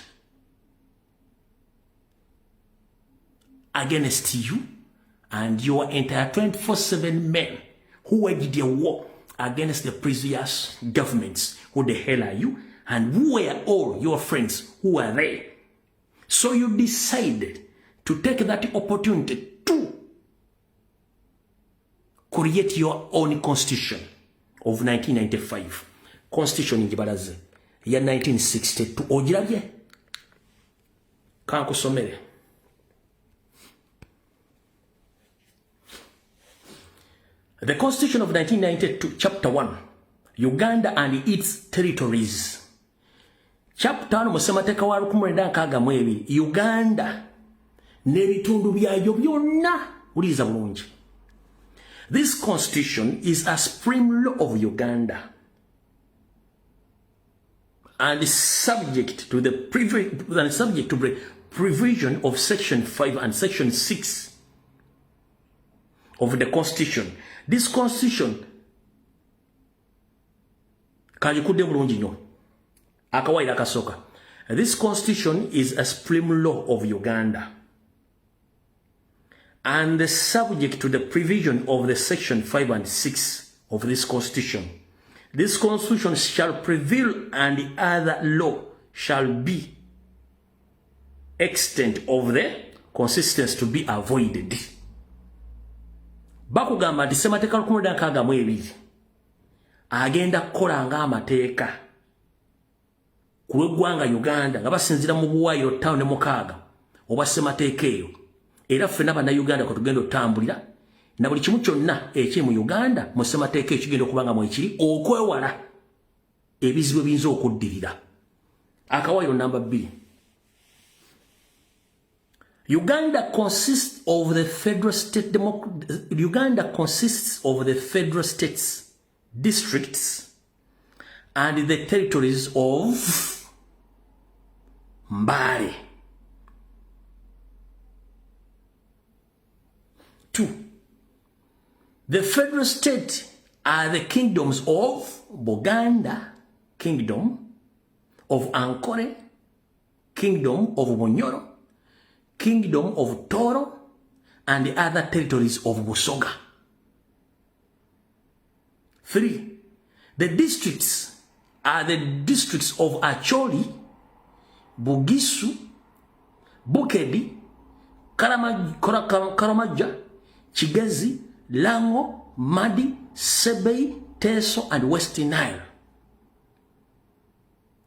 against you and your entire 24/7 men who waged a war against the previous governments. Who the hell are you? And who were all your friends who were there? So you decided to take that opportunity to create your own constitution of 1995. Constitution ngibalaze ya 1962, ogirabye? Kankusomere. The Constitution of 1992, Chapter 1, Uganda and its territories. Chapter 1 mu ssemateeka wa 1962, Uganda n'ebitundu byayo byonna. Wuliriza bulungi. This constitution is a supreme law of Uganda and is subject to the provision of Section 5 and Section 6 of the Constitution. This constitution, kagikudde bulungi nnyo akawaayiro akasooka. This constitution is a supreme law of Uganda and the subject to the provision of the Section 5 and 6 of this constitution. This constitution shall prevail and the other law shall be extent of the consistence to be avoided. Bakugamba nti ssemateeka 1962 agenda kukola ng'amateeka ku lw'eggwanga Uganda nga basinziira mu buwaayiro 5 ne 6 obwa ssemateeka eyo, era ffenna Bannayuganda kwe tugenda otambulira na buli kimu kyonna ekiri mu Uganda mu ssemateeka eyo kigenda okuba nga mwekiri, okwewala ebizibu ebiyinza okuddirira. Akawaayiro namba 2. Uganda consists of the federal state Uganda consists of the federal states, districts and the territories of Mbale. 2. The federal state are the kingdoms of Buganda Kingdom, of Ankole, Kingdom of Bunyoro, Kingdom of Toro, and the other territories of Busoga. 3. The districts are the districts of Acholi, Bugisu, Bukedi, Karamaja, Kigezi, Lango, Madi, Sebei, Teso, and West Nile.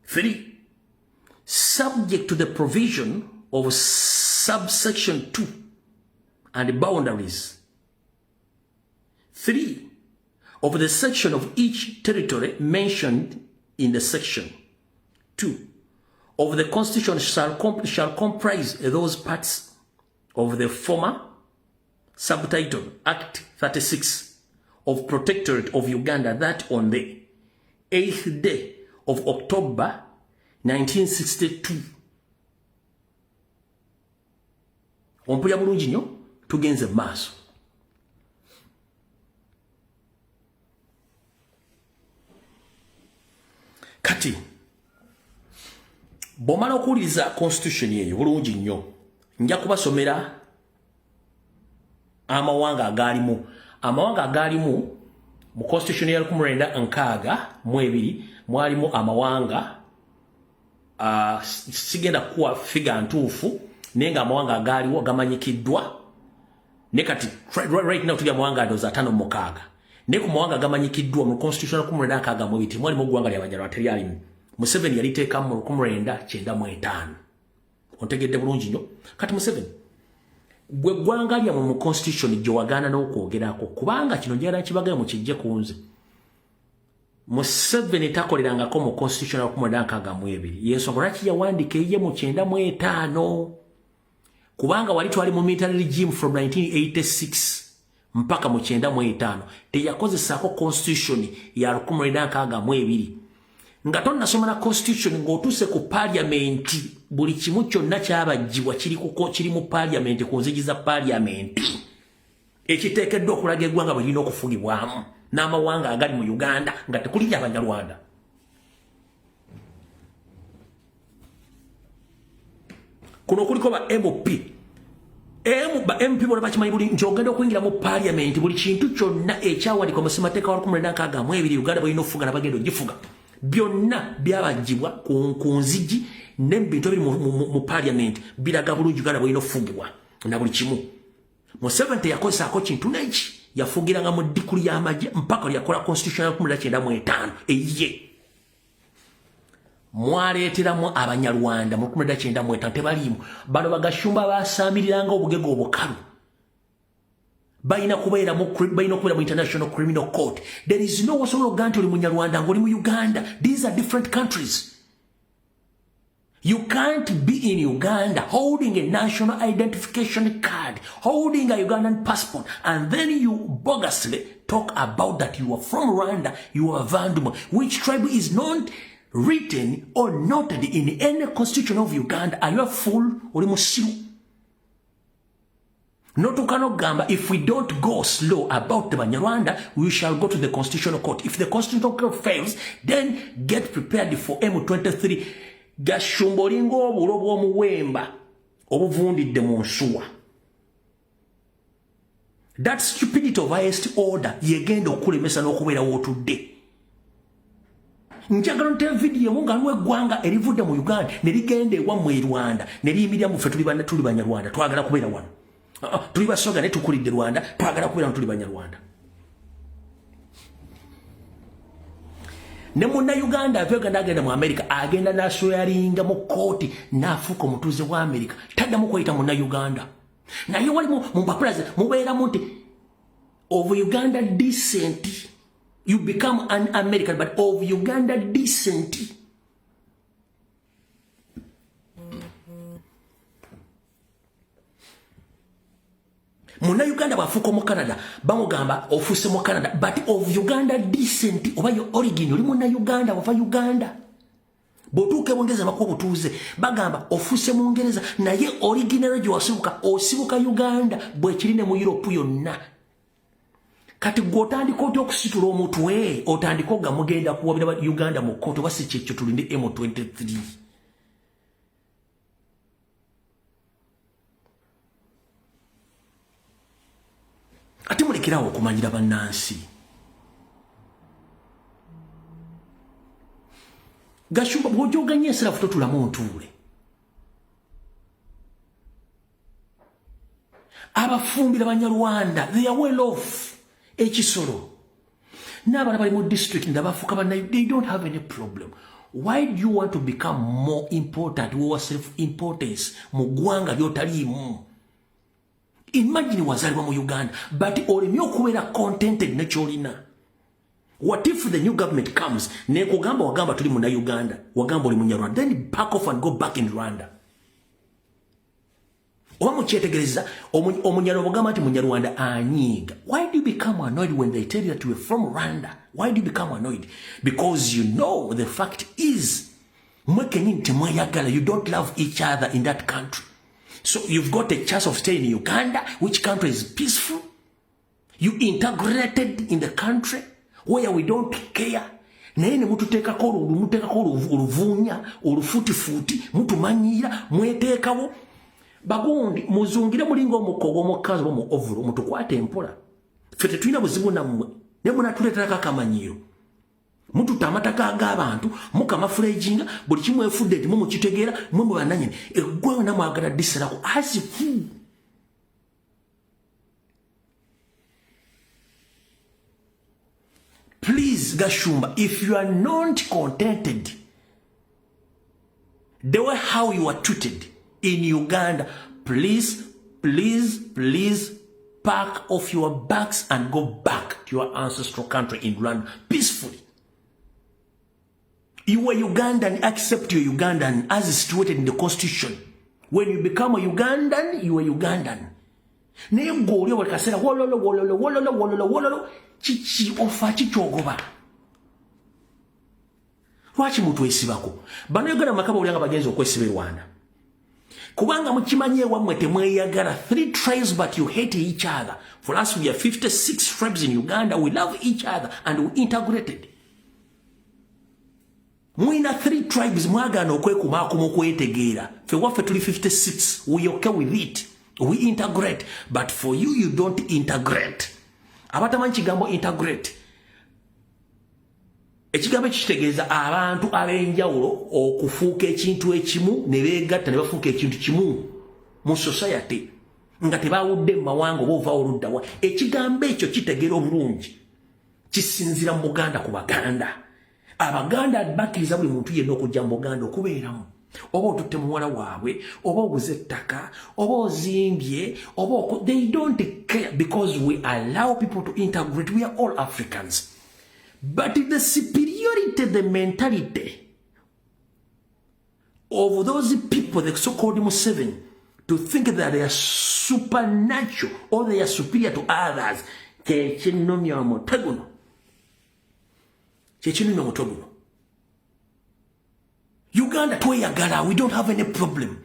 3. Subject to the provision of subsection 2 and the boundaries. 3. Of the section of each territory mentioned in the section. 2. Of the constitution shall comprise those parts of the former subtitle Act 36 of Protectorate of Uganda that on the 8th day of October 1962. Ompulira bulungi nnyo, tugenze maaso. Kati bw'omala okuwuliriza constitution eyo bulungi nnyo, nja kubasomera amawanga agaalimu. Amawanga agaalimu mu constitution ya 1962 mwalimu amawanga, sigenda kuwa figa ntuufu, naye nga amawanga agaaliwo gamanyikiddwa. Ne kati right now tuli amawanga ndowooza 56, naye ku mawanga agamanyikiddwa mu constitution ya 1962 mwalimu eggwanga ly'Abanyarwanda, teryalimu. Museveni yaliteekamu mu 1995. Ontegedde bulungi nnyo? Kati Museveni, gwe ggwanga lyammwe mu constitution gye wagaana n'okwogerako, kubanga kino njagala kibagayo mukijje ku nze. Museveni takolerangako mu constitution ya 1962. Yensonga lwaki yawandiika eyiye mu 95, kubanga wali twali mu military regime from 1986 mpaka mu 95. Teyakozesaako constitution ya 1962. Nga tonnasoma na constitution, ng'otuuse ku parliament, buli kimu kyonna kyabagibwa kiri mu parliament, ku nzigi za parliament, ekiteekeddwa okulaga eggwanga bwe lirina okufugibwamu n'amawanga agali mu Uganda nga tekuli Abanyarwanda. Kuno kuliko ba MP. Ba MP bonna bakimanyi buli nti ogenda okuyingira mu parliament, buli kintu kyonna ekyawandiikwa mu ssemateeka wa 1962, Uganda bw'erina okufuga nabagenda ogifuga, byonna byabagibwa ku nzigi n'ebintu ebiri mu parliament biraga bulungi Uganda bw'erina okufugibwa na buli kimu. Museveni teyakozesaako kintu neki, yafugiranga mu ddikuli y'amagye mpaka lyakola constitution ya 1995 eyiye. Mwaleeteramu Abanyarwanda mu 1995, tebaliimu. Bano bagashumba basaamiriranga obugego obukalu balina kubeera mu balina okubeera mu International Criminal Court. There is no osobola okugaa nti oli Munyarwanda ng'oli mu Uganda. These are different countries. You can't be in Uganda holding a national identification card, holding a Ugandan passport, and then you bogusly talk about that you are from Rwanda, you are Vandum, which tribe is not written or noted in any constitution of Uganda. Are you a fool? Oli musiru? Notuuka n'okugamba, if we don't go slow about the Banyarwanda, we shall go to the Constitutional Court. If the Constitutional Court fails, then get prepared for M23. Gashumba, olinga obulo bw'omuwemba obuvundidde mu nsuwa. That stupidity of highest order yegenda okulemesa n'okubeera wootudde. Njagala nte vidiyo emu nga aliwo eggwanga erivudde mu Uganda ne ligenda ewammwe e Rwanda ne liyimirira muffe, tuli Banyarwanda, twagala kubeera wano. Tuli Basoga ne tukulidde Rwanda, twagala kubeera wano, tuli Banyarwanda. Ne Munnayuganda ava Uganda agenda mu America, agenda n'aswearinga mu kooti n'afuuka omutuuze wa America, taddamu kweyita Munnayuganda. Naye wali mu mpapula ze mubeeramu nti of Uganda descent. You become an American but of Uganda descent. Munnayuganda bw'afuuka omu Canada, bamugamba ofuuse mu Canada but of Uganda descent, oba yo origin oli Munnayuganda, wava Uganda. Bw'otuuka ebungereza bakuwa obutuuze, bagamba ofuuse mu Ngereza naye original gye wasibuka osibuka Uganda. Bwekiri ne mu Europe yonna. Kati gwe otandika otya okusitula omutwe, otandika oga mugenda kuwabira Uganda mu kooti, oba si kyekyo tulinde M23? Ate mulekerawo okumanyira bannansi. Gashumba, bw'ojoganya ensirafu totulamu ntuule. Abafumbira Banyarwanda, they are well off. Ekisolo n'abala bali mu district ndabafuuka banna, they don't have any problem. Why do you want to become more important, wowa self importance mu ggwanga lyotaliimu? Imagine wazaalibwa mu Uganda but olemye okubeera contented nekyolina. What if the new government comes nekugamba, wagamba tuli muna Uganda, wagamba oli Munyarwanda, then back off and go back in Rwanda? Oba mukyetegereza, Omunyarwanda ogamba nti Munyarwanda anyiiga. Why do you become annoyed when they tell you that you are from Rwanda? Why do you become annoyed? Because you know the fact is mwe kenyini temweyagala. You don't love each other in that country. So you've got a chance of staying in Uganda, which country is peaceful. You integrated in the country where we don't care, naye ne mututeekako, muteekako oluvuunya olufutifuuti, mutumanyiira, mweteekawo bagundi muzungire mulinga omukko ogw'omukazi oba mu ovulo. Mutukwate empola, ffe tetulina buzibu nammwe, naye munatuleeterako akamanyiiro, mututa amataka g'abantu, mukamafuleejinga buli kimu, efudde nti mumukitegeera mwe mwe bannanyini eggwayo, namwagala diserako asifu. Please, Gashumba, if you are not contented the way how you are treated in Uganda, please, please, please pack off your bags and go back to your ancestral country in Rwanda peacefully. You are Ugandan, accept your Ugandan as situated in the constitution. When you become a Ugandan, you are Ugandan. Naye gwe oli buli kaseera wololo wololo wololo wololo wololo, kiki ofa kikyogoba? Lwaki mutwesibako? Bannayuganda maka bawulira nga bagenza okwesiba e Rwanda kubanga mukimanyi ewammwe temweyagala. Three tribes, but you hate each other. For us, we are 56 tribes in Uganda. We love each other and we integrated. Mwina three tribes, mwagaana okwekumaakuma okwetegeera. Ffe waffe tuli 56, we okay with it. We integrate, but for you, you don't integrate. Abatamanyi kigambo integrate, ekigambo ekyo kitegeeza abantu ab'enjawulo okufuuka ekintu ekimu ne beegatta ne bafuuka ekintu kimu mu society nga tebawudde mu mawanga oba ovaawo oluddawa. Ekigambo ekyo kitegeera obulungi kisinzira mu Buganda ku Baganda. Abaganda bakkiriza buli muntu yenna okujja mu Buganda okubeeramu, oba otutte muwala waabwe, oba oguze ettaka, oba ozimbye, oba they don't care because we allow people to integrate. We are all Africans. But the superiority, the mentality of those people, the so-called Museveni, to think that they are supernatural or they are superior to others, kyekinnumya omutwe guno, kyekinnumya omutwe guno. Uganda tweyagala, we don't have any problem.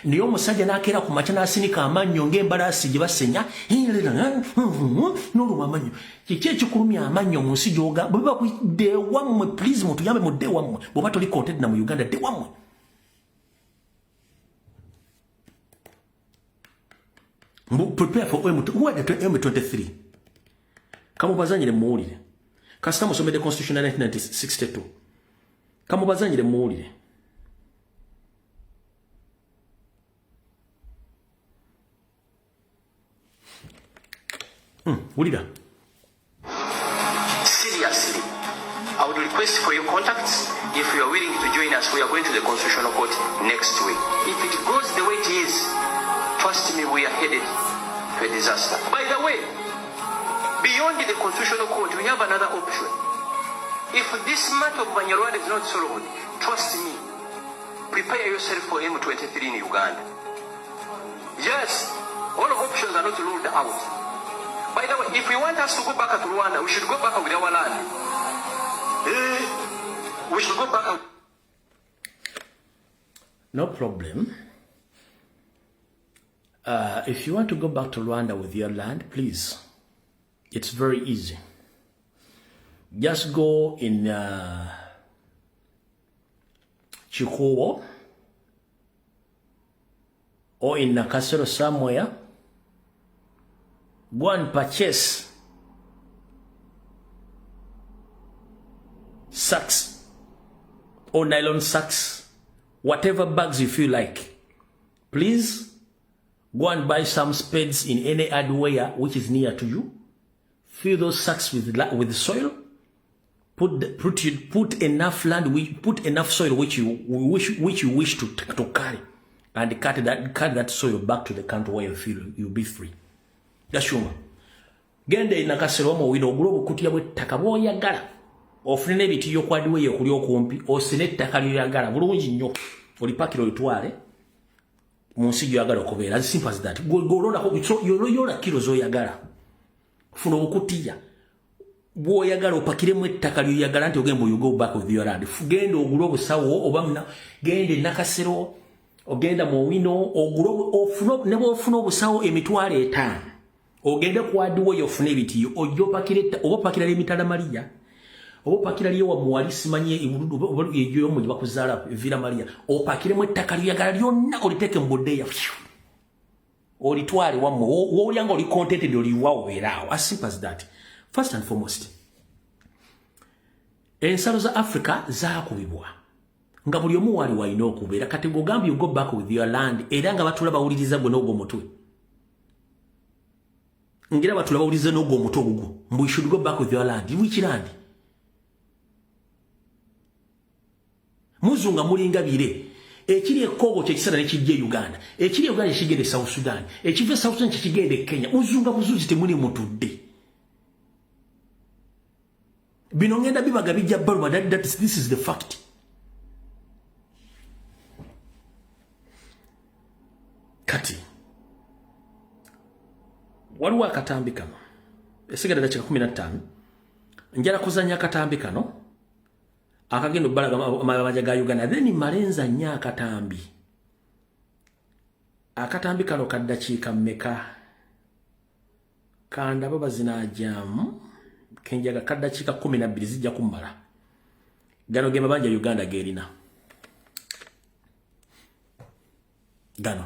Naye omusajja n'akeera ku makya n'asinika amannyo ng'embalaasi gye basenya n'oluma amannyo. Kiki ekikulumya amannyo mu nsi gy'oga bwe bakudde wammwe? Please, mutuyambe mudde wammwe. Bw'oba toli content na mu Uganda, dde wammwe. Prepare for M, who are the M23? Kamubazanyire muwulire. Kasita musomedde constitution ya 1962. Kamubazanyire muwulire. Wulira. Seriously, I would request for your contacts. If you are willing to join us, we are going to the Constitutional Court next week. If it goes the way it is, trust me, we are headed to a disaster. By the way, beyond the Constitutional Court, we have another option. If this matter of Banyarwanda is not solved, trust me, prepare yourself for M23 in Uganda. Yes, all options are not ruled out. By the way, if we want us to go back to Rwanda, we should go back with our land. We should go back. No problem. If you want to go back to Rwanda with your land, please. It's very easy. Just go in Chikowo or in Nakasero somewhere. Go and purchase sacks or nylon sacks, whatever bags you feel like. Please go and buy some spades in any hardware which is near to you. Fill those sacks with soil. Put enough land, put enough soil which you wish to carry, and cut that soil back to the country where you feel you'll be free. Gashuma. Genda inakasero mu wino ogula obukutiya bw'ettaka bw'oyagala. Ofune n'ebitiyo kwadiwe okuli okumpi, osine ettaka ly'oyagala bulungi nnyo. Olipakira olitwale mu nsi gy'oyagala okubeera. As simple as that. Golondako yola kilo z'oyagala. Funa obukutiya bw'oyagala opakiremu ettaka ly'oyagala nti ogenda you go back with your land. Genda ogule obusawo oba genda enakasero, ogenda mu wino ogule ofuna ne bw'ofuna obusawo 5,000. Ogende kwadiwo yofune ebitiyo ojjo pakira oba pakira emitala Maria oba pakira liyo wa muwali simanye ejo yomu bakuzaala Villa Maria opakiremu ettaka lyagala lyonna oliteeke mu bodeya olitwale wammwe wolyanga oli contented oliwa obeeraawo. As simple as that. First and foremost, ensalo za Africa zaakubibwa nga buli omu wali walina okubeera. Kati ng'ogambye you go back with your land, era nga batula bawuliriza gwe n'ogwo omutwe. Ngira batula bawuliriza n'ogwo omutwe ogugwo. Mbu you should go back with your land. Which land? Muzunga mulinga bire. Ekiri e Congo kye kisana nekijja e Uganda. Ekiri e Uganda kigenda e South Sudan. Ekiva e South Sudan kigenda e Kenya. Muzunga buzuzi temuli mutudde. Bino ngenda bibaga bijja baluma. This is the fact. Kati waliwo akatambi kano esigadde dakika 15 njala kuzannya akatambi kano akagenda obbalaga amabanja ga Uganda, then malenza nnyo akatambi. Akatambi kano ka ddakiika mmeka? Kandaba bazinaajamu kenjaga ka ddakiika 12 zijja kummala. Gano ge mabanja Uganda gerina. Gano.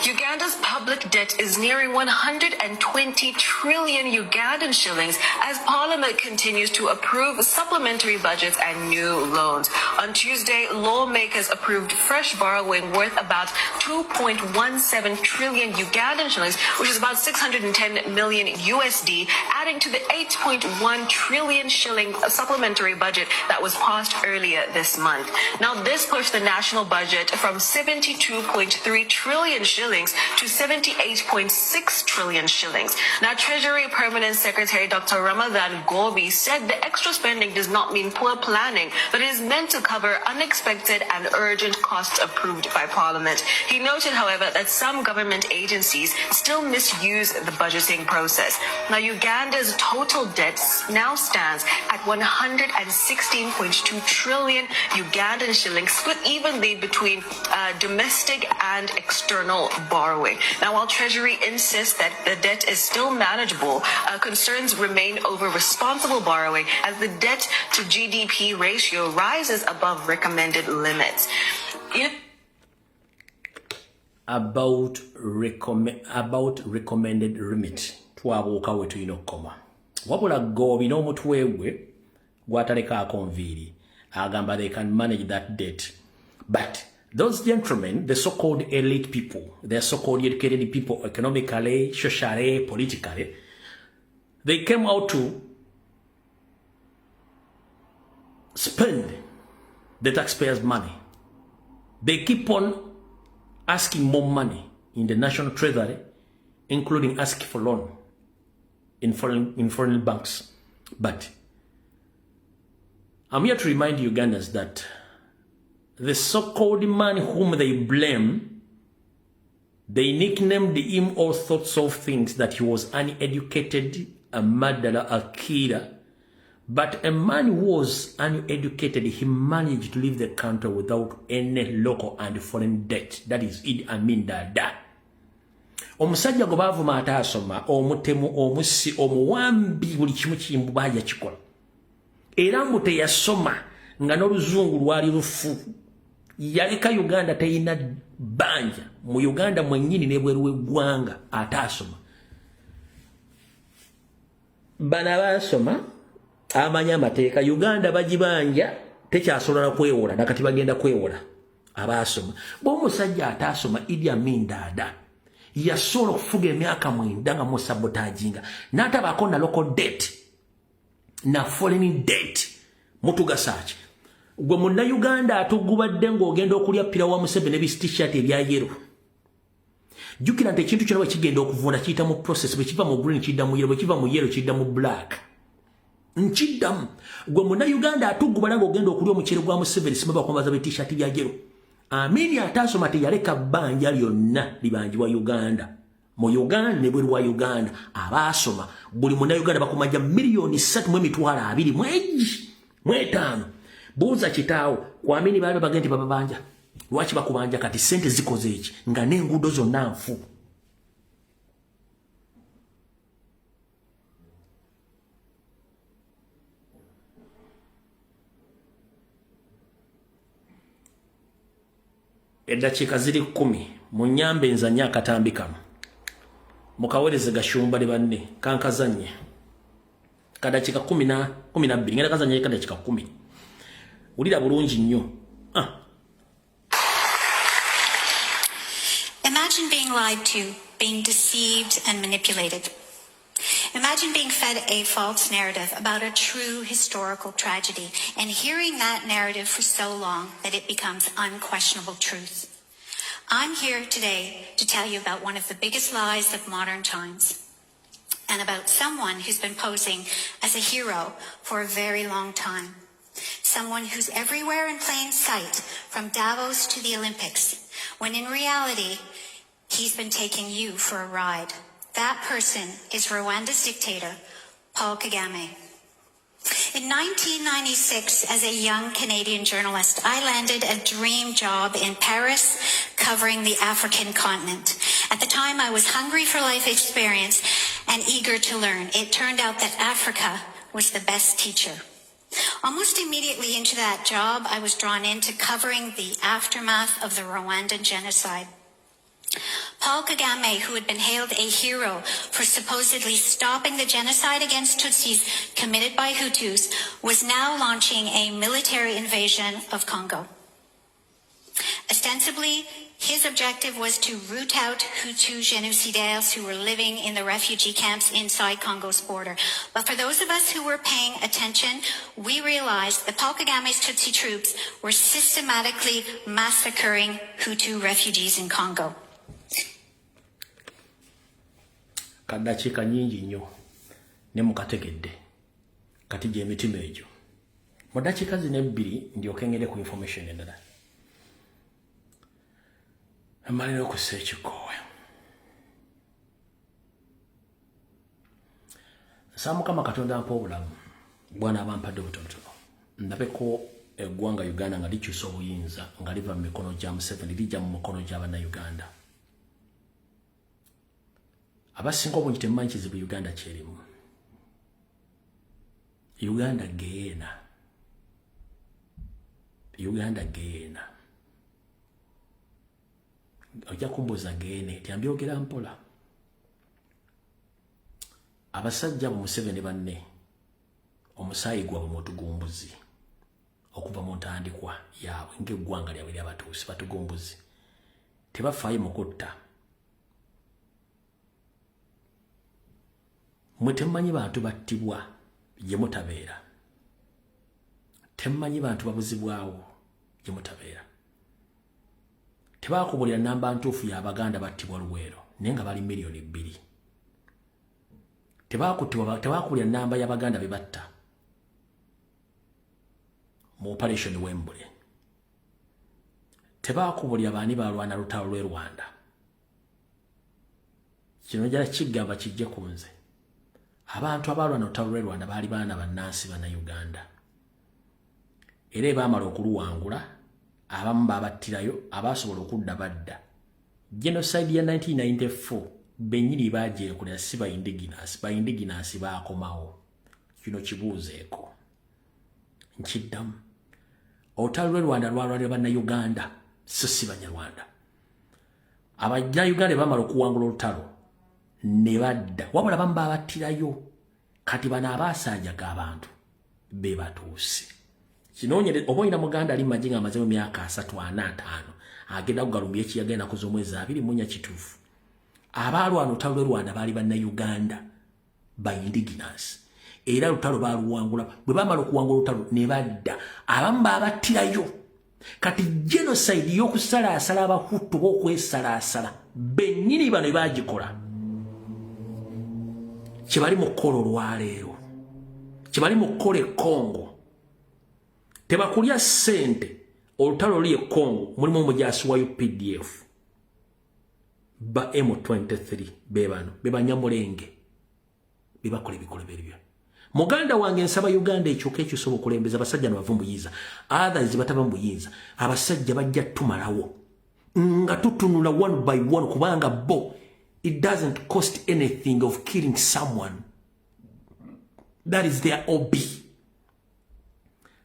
Uganda's public debt is nearing 120 trillion Ugandan shillings as Parliament continues to approve supplementary budgets and new loans. On Tuesday, lawmakers approved fresh borrowing worth about 2.17 trillion Ugandan shillings, which is about 610 million USD, adding to the 8.1 trillion shilling supplementary budget that was passed earlier this month. Now, this pushed the national budget from 72.3 trillion shillings to 78.6 trillion shillings. Now, Treasury Permanent Secretary Dr. Ramadan Ggoobi said the extra spending does not mean poor planning, but it is meant to cover unexpected and urgent costs approved by Parliament. He noted, however, that some government agencies still misuse the budgeting process. Now, Uganda's total debt now stands at 116.2 trillion Ugandan shillings, split evenly between domestic and external borrowing. Now, while Treasury insists that the debt is still manageable, concerns remain over responsible borrowing as the debt to GDP ratio rises above recommended limits. About recommended limit twabuuka we tulina okukoma. Wabula Ggoobi n'omutwe gwe gwatalekaako nviiri agamba they can manage that debt. But those gentlemen, the so-called elite people, the so-called educated people economically, socially, politically, they came out to spend the taxpayers' money. They keep on asking more money in the national treasury, including asking for loan in foreign banks. But I'm here to remind Ugandans that the so-called man whom they blame, they nicknamed him all sorts of things, that he was uneducated, a murderer, a killer. But a man who was uneducated, he managed to leave the country without any local and foreign debt. That is Idi Amin Dada. Omusajja gwe baavuma ataasoma, omutemu, omussi, omuwambi, buli kimu kimbu yakikola. Era mbu teyasoma nga n'oluzungu lwali lufu. Yaleka Uganda teyina bbanja mu Uganda mwennyini n'ebweru w'eggwanga ataasoma. Bano abaasoma amanyi amateeka, Uganda bagibanja tekyasobola kwewola, nakati bagenda kwewola abaasoma. Bw'omusajja ataasoma Idi Amin Dada yasobola okufuga emyaka 9 nga musabotaginga n'atabaako na local debt na foreign debt. Mutugasa ki? Gwe munnayuganda atugubadde ng'ogenda okulya pira wa Museveni n'ebisiti-shirt ebya yellow. Jjukira nti ekintu kyonna bwe kigenda okuvunda kiyita mu process, bwe kiva mu green kidda mu yellow, bwe kiva mu yellow kidda mu black. Nkiddamu, gwe munnayuganda atugubala ng'ogenda okulya omuceere gwa Museveni simba bakwambaza b'et-shirt bya yellow. Amini ataasoma teyaleka bbanja lyonna libanjibwa Uganda. Mu Uganda ne bweru wa Uganda abaasoma buli munnayuganda bakumanja 3,225,000. Buuza kitaawo ku Amini baali bagenda nti bababanja. Lwaki bakubanja kati ssente zikoze eki nga n'enguudo zonna nfu? Eddakiika ziri 10 mu nnyambe nzanye akatambi kano. Mukaweereze Gashumba ne banne kankazanye. Kadakiika 12 ngenda kazanye kadakiika 10. Wulira bulungi nnyo. Imagine being lied to, being deceived and manipulated. Imagine being fed a false narrative about a true historical tragedy and hearing that narrative for so long that it becomes unquestionable truth. I'm here today to tell you about one of the biggest lies of modern times and about someone who's been posing as a hero for a very long time. Someone who's everywhere in plain sight, from Davos to the Olympics, when in reality, he's been taking you for a ride. That person is Rwanda's dictator, Paul Kagame. In 1996, as a young Canadian journalist, I landed a dream job in Paris covering the African continent. At the time, I was hungry for life experience and eager to learn. It turned out that Africa was the best teacher. Almost immediately into that job, I was drawn into covering the aftermath of the Rwandan genocide. Paul Kagame, who had been hailed a hero for supposedly stopping the genocide against Tutsis committed by Hutus, was now launching a military invasion of Congo. Ostensibly, his objective was to root out Hutu génocidaires who were living in the refugee camps inside Congo's border. But for those of us who were paying attention, we realized that Paul Kagame's Tutsi troops were systematically massacring Hutu refugees in Congo. Kaddakiika nnyingi nnyo ne mukategedde kati gy'emitima egyo mu ddakiika zino ebbiri ndyoke ngende ku information endala mmalira okussa ekikoowe. Nsaba Mukama Katonda ampa obulamu bw'anaaba ampadde obutonotono ndabeko eggwanga Uganda nga likyusa obuyinza nga liva mu mikono gya Museveni lijja mu mukono gya Bannayuganda. Abasinga obungi temumanyi kizibu Uganda kyerimu. Uganda geena. Uganda geena. Ojja kumbuuza geena etya, mbyogera mpola. Abasajja abo Museveni banne omusaayi gwabwe mutugumbuzi okuva mu ntandikwa yaabwe ng'eggwanga lyabwe lyabatuusi batugumbuzi tebafaayo mu kutta. Mwe temumanyi bantu battibwa gye mutabeera, temumanyi bantu babuzibwawo gye mutabeera. Tebakubulira namba ntuufu y'Abaganda battibwa Luweero naye nga bali 2,000,000. Tebakubulira namba y'Abaganda be batta mu operation Wembule. Tebakubulira baani balwana lutalo lw'e Rwanda. Kino njala kigamba kijje ku nze. Abantu abalwana olutalo lw'e Rwanda baali baana bannansi Bannayuganda. Era ebaamala okuluwangula abamu babattirayo, abaasobola okudda badda. Genocide ya 1994 bennyini baagyekolera, si ba indigenous. Ba indigenous baakomawo. Kino kibuuzeeko. Nkiddamu. Olutalo lw'e Rwanda lwalwanira Bannayuganda, so si Banyarwanda. Abannayuganda bamala okuwangula olutalo ne badda, wabula abamu babattirayo. Kati bano abaasanjaga abantu be batuuse. Kinoonyere oba olina muganda ali mumagye ng'amaze mu myaka 3, 4, 5 agenda kugalumbya ekiyaga ennaku z'omwezi 24 kituufu. Abaalwana olutalo lw'e Rwanda baali Bannayuganda ba indigenous. Era lutalo baaluwangula. Bwe baamala okuwangula olutalo ne badda, abamu baabattirayo. Kati genocide y'okusalaasala Abahutu oba okwesalaasala bennyini bano baagikola. Kye bali mu kukola olwaleero, kye bali mu kukola e Congo. Tebakulya ssente. Olutalo luli e Congo mulimu omujaasi wa UPDF ba M23 be bano be Banyamulenge be bakola ebikolobero byo. Muganda wange nsaba Uganda ekyuka ekyusa obukulembeze, abasajja ne bava mu buyinza. Others batava mu buyinza, abasajja bajja tumalawo nga tutunula one by one, kubanga bo it doesn't cost anything of killing someone. That is their OB.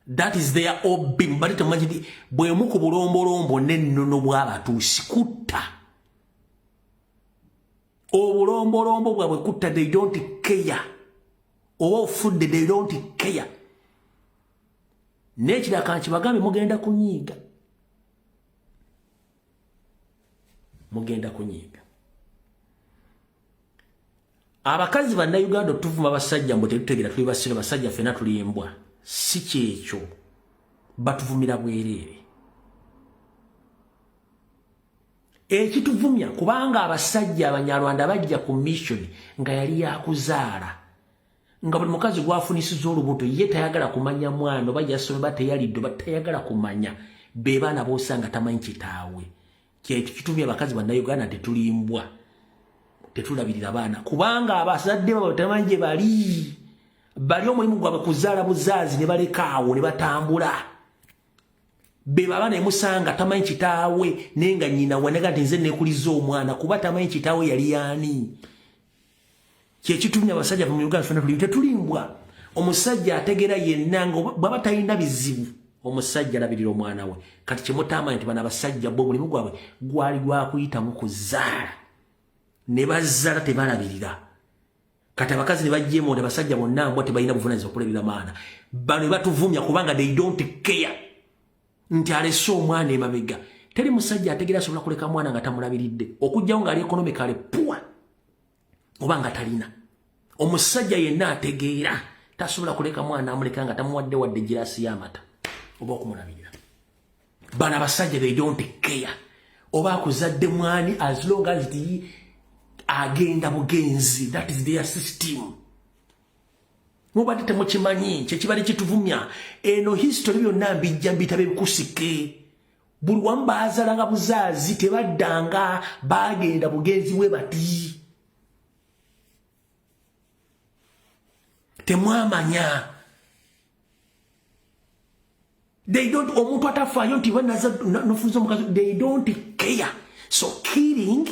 That is their OB. Mbali temumanyi nti bwemu ku bulombolombo n'ennono bw'abatuusi kutta. Obulombolombo bwabwe kutta, they don't care. Oba ofudde, they don't care. N'ekiraka nkibagambe, mugenda kunyiiga. Mugenda kunyiiga. Abakazi Bannayuganda otuvuma abasajja mbu tetutegeera, tuli basiru, basajja ffenna tuli mbwa. Si kyekyo, batuvumira bwereere. Ekituvumya kubanga abasajja Abanyarwanda bajja ku mission nga yali yakuzaala, nga buli mukazi gwafunisiza olubuto ye tayagala kumanya mwana oba yasome oba teyalidde oba tayagala kumanya. Be baana b'osanga tamanyi kitaawe. Kyekyo kitumya abakazi Bannayuganda tetulimbwa, tetulabirira baana, kubanga abazadde baabwe tebamanyi gye bali. Bali omulimu gwabwe kuzaala buzaazi ne baleka awo ne batambula. Be baba ne musanga tamanyi kitaawe, naye nga nnyina wanaga nti nze neekuliza omwana kuba tamanyi kitaawe yali yaani. Kyekitumya abasajja mu Uganda ffenna tuli tetulimbwa. Omusajja ategeera yenna nga bw'aba talina bizibu, omusajja alabirira omwana we. Kati kyemutamanyi nti bano abasajja bo omulimu gwabwe gwali gwakuyitamu kuzaala. Ne bazzala, tebalabirira. Kati abakazi ne bajjeemonda, abasajja bonna mbwa, tebalina buvunanyizibwa okulabirira maana. Bano ne batuvumya kubanga they don't care nti alese omwana emabega. Teri musajja ategeera asobola kuleka mwana nga tamulabiridde, okugjawo ng'ali economically poor oba nga talina. Omusajja yenna ategeera tasobola kuleka mwana amuleka nga tamuwadde wadde girasi y'amata oba okumulabirira. Bano abasajja, they don't care oba akuzadde mwani, as long as the agenda bugenzi. That is their system. Mubadde temukimanyi, kyekibali kituvumya. Eno history byonna mbijja mbitaba ebikusike. Buli wamu baazalanga buzaazi, tebaddanga, bagenda bugenzi bwe bati. Temwamanya. They don't, omuntu atafaayo nti nofunza omukazi, they don't care. So killing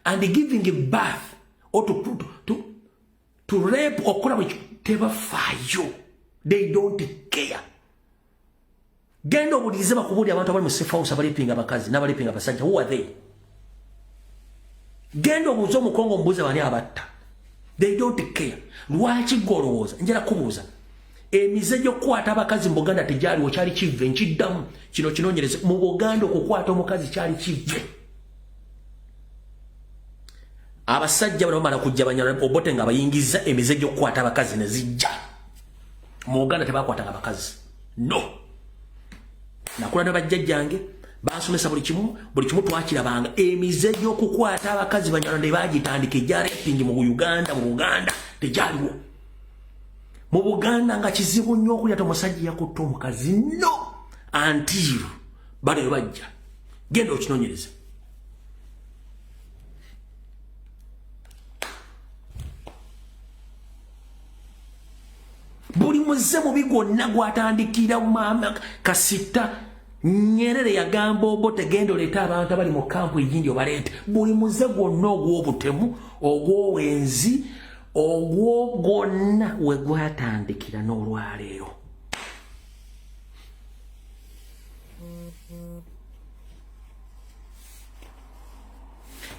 and giving a birth or to rape, okukola bwe tebafaayo, they don't care. Genda obuulirize, bakubuulira abantu abali mu safe house abarapinga abakazi n'abarapinga abasajja. Who are they? Genda obuuze Omukongo, omubuuze bani abatta. They don't care. Lwaki gwe olowooza? Njala kubuuza, emize gy'okukwata abakazi mu Buganda tegyaliwo, kyali kive. Nkiddamu, kino kinoonyereze. Mu Buganda okukwata omukazi kyali kive. Abasajja bano bamala kujja, Banyala, Obote nga bayingiza emize gy'okukwata abakazi ne zijja. Mu Buganda tebakwatanga abakazi, no. Nakula ne bajjajjange, bansomesa buli kimu, buli kimu twakirabanga. Emize gy'okukwata abakazi Banyarwanda bagitandika. Egya raping mu Uganda, mu Buganda tegyaliwo. Mu Buganda nga kizibu nnyo okulya ti omusajja yakutta omukazi, no, until bano bajja. Genda okinoonyereza. Buli muze mubi gwonna gwatandikira maama kasita Nyerere yagamba Obote, "Genda oleete abantu abali mu kampu egindi obaleete." Buli muze gwonna ogw'obutemu, ogw'obwenzi, ogwo gwonna we gwatandikira n'olwaleero.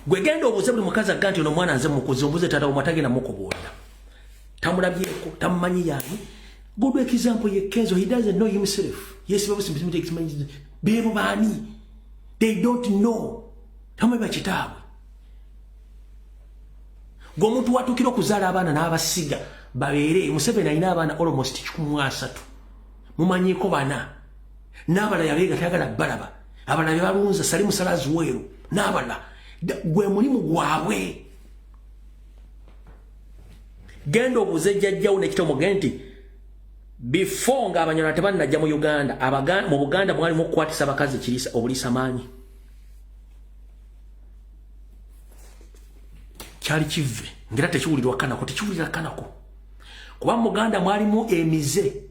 Gwe genda obuuze buli mukazi agga nti ono omwana nze mukuzi, obuuze taata omwe, tagenda mukubuulira, tamulabyeko, tamumanyi yaani. Good example ye Kenzo, he doesn't know himself. Yes, bebo baani? They don't know. Tamumanyi bakitaabwe. Gwe omuntu watuukira okuzaala abaana n'abasiga babeere. Museveni alina abaana almost 130, mumanyiiko bana n'abalala yabeega tayagala balaba. Abalala bebalunza Salimu Salaziweeru n'abalala, gwe mulimu gwabwe. Genda obuuze jjajjawo nekito, mugende nti before nga Abanyarwanda tebannajja mu Uganda, mu Buganda mwalimu okukwatisa abakazi kirisa obuliisa maanyi. Kyali kive ngera tekiwulirwa kanako, tekiwulira kanako, kuba mu Buganda mwalimu emize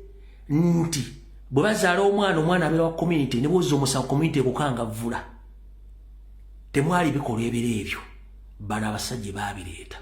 nti bwe bazaala omwana, omwana abeera wa community, ne bwozza omusango community ekukangavvula. Temwali bikolwa ebiro ebyo. Bano abasajja baabireeta.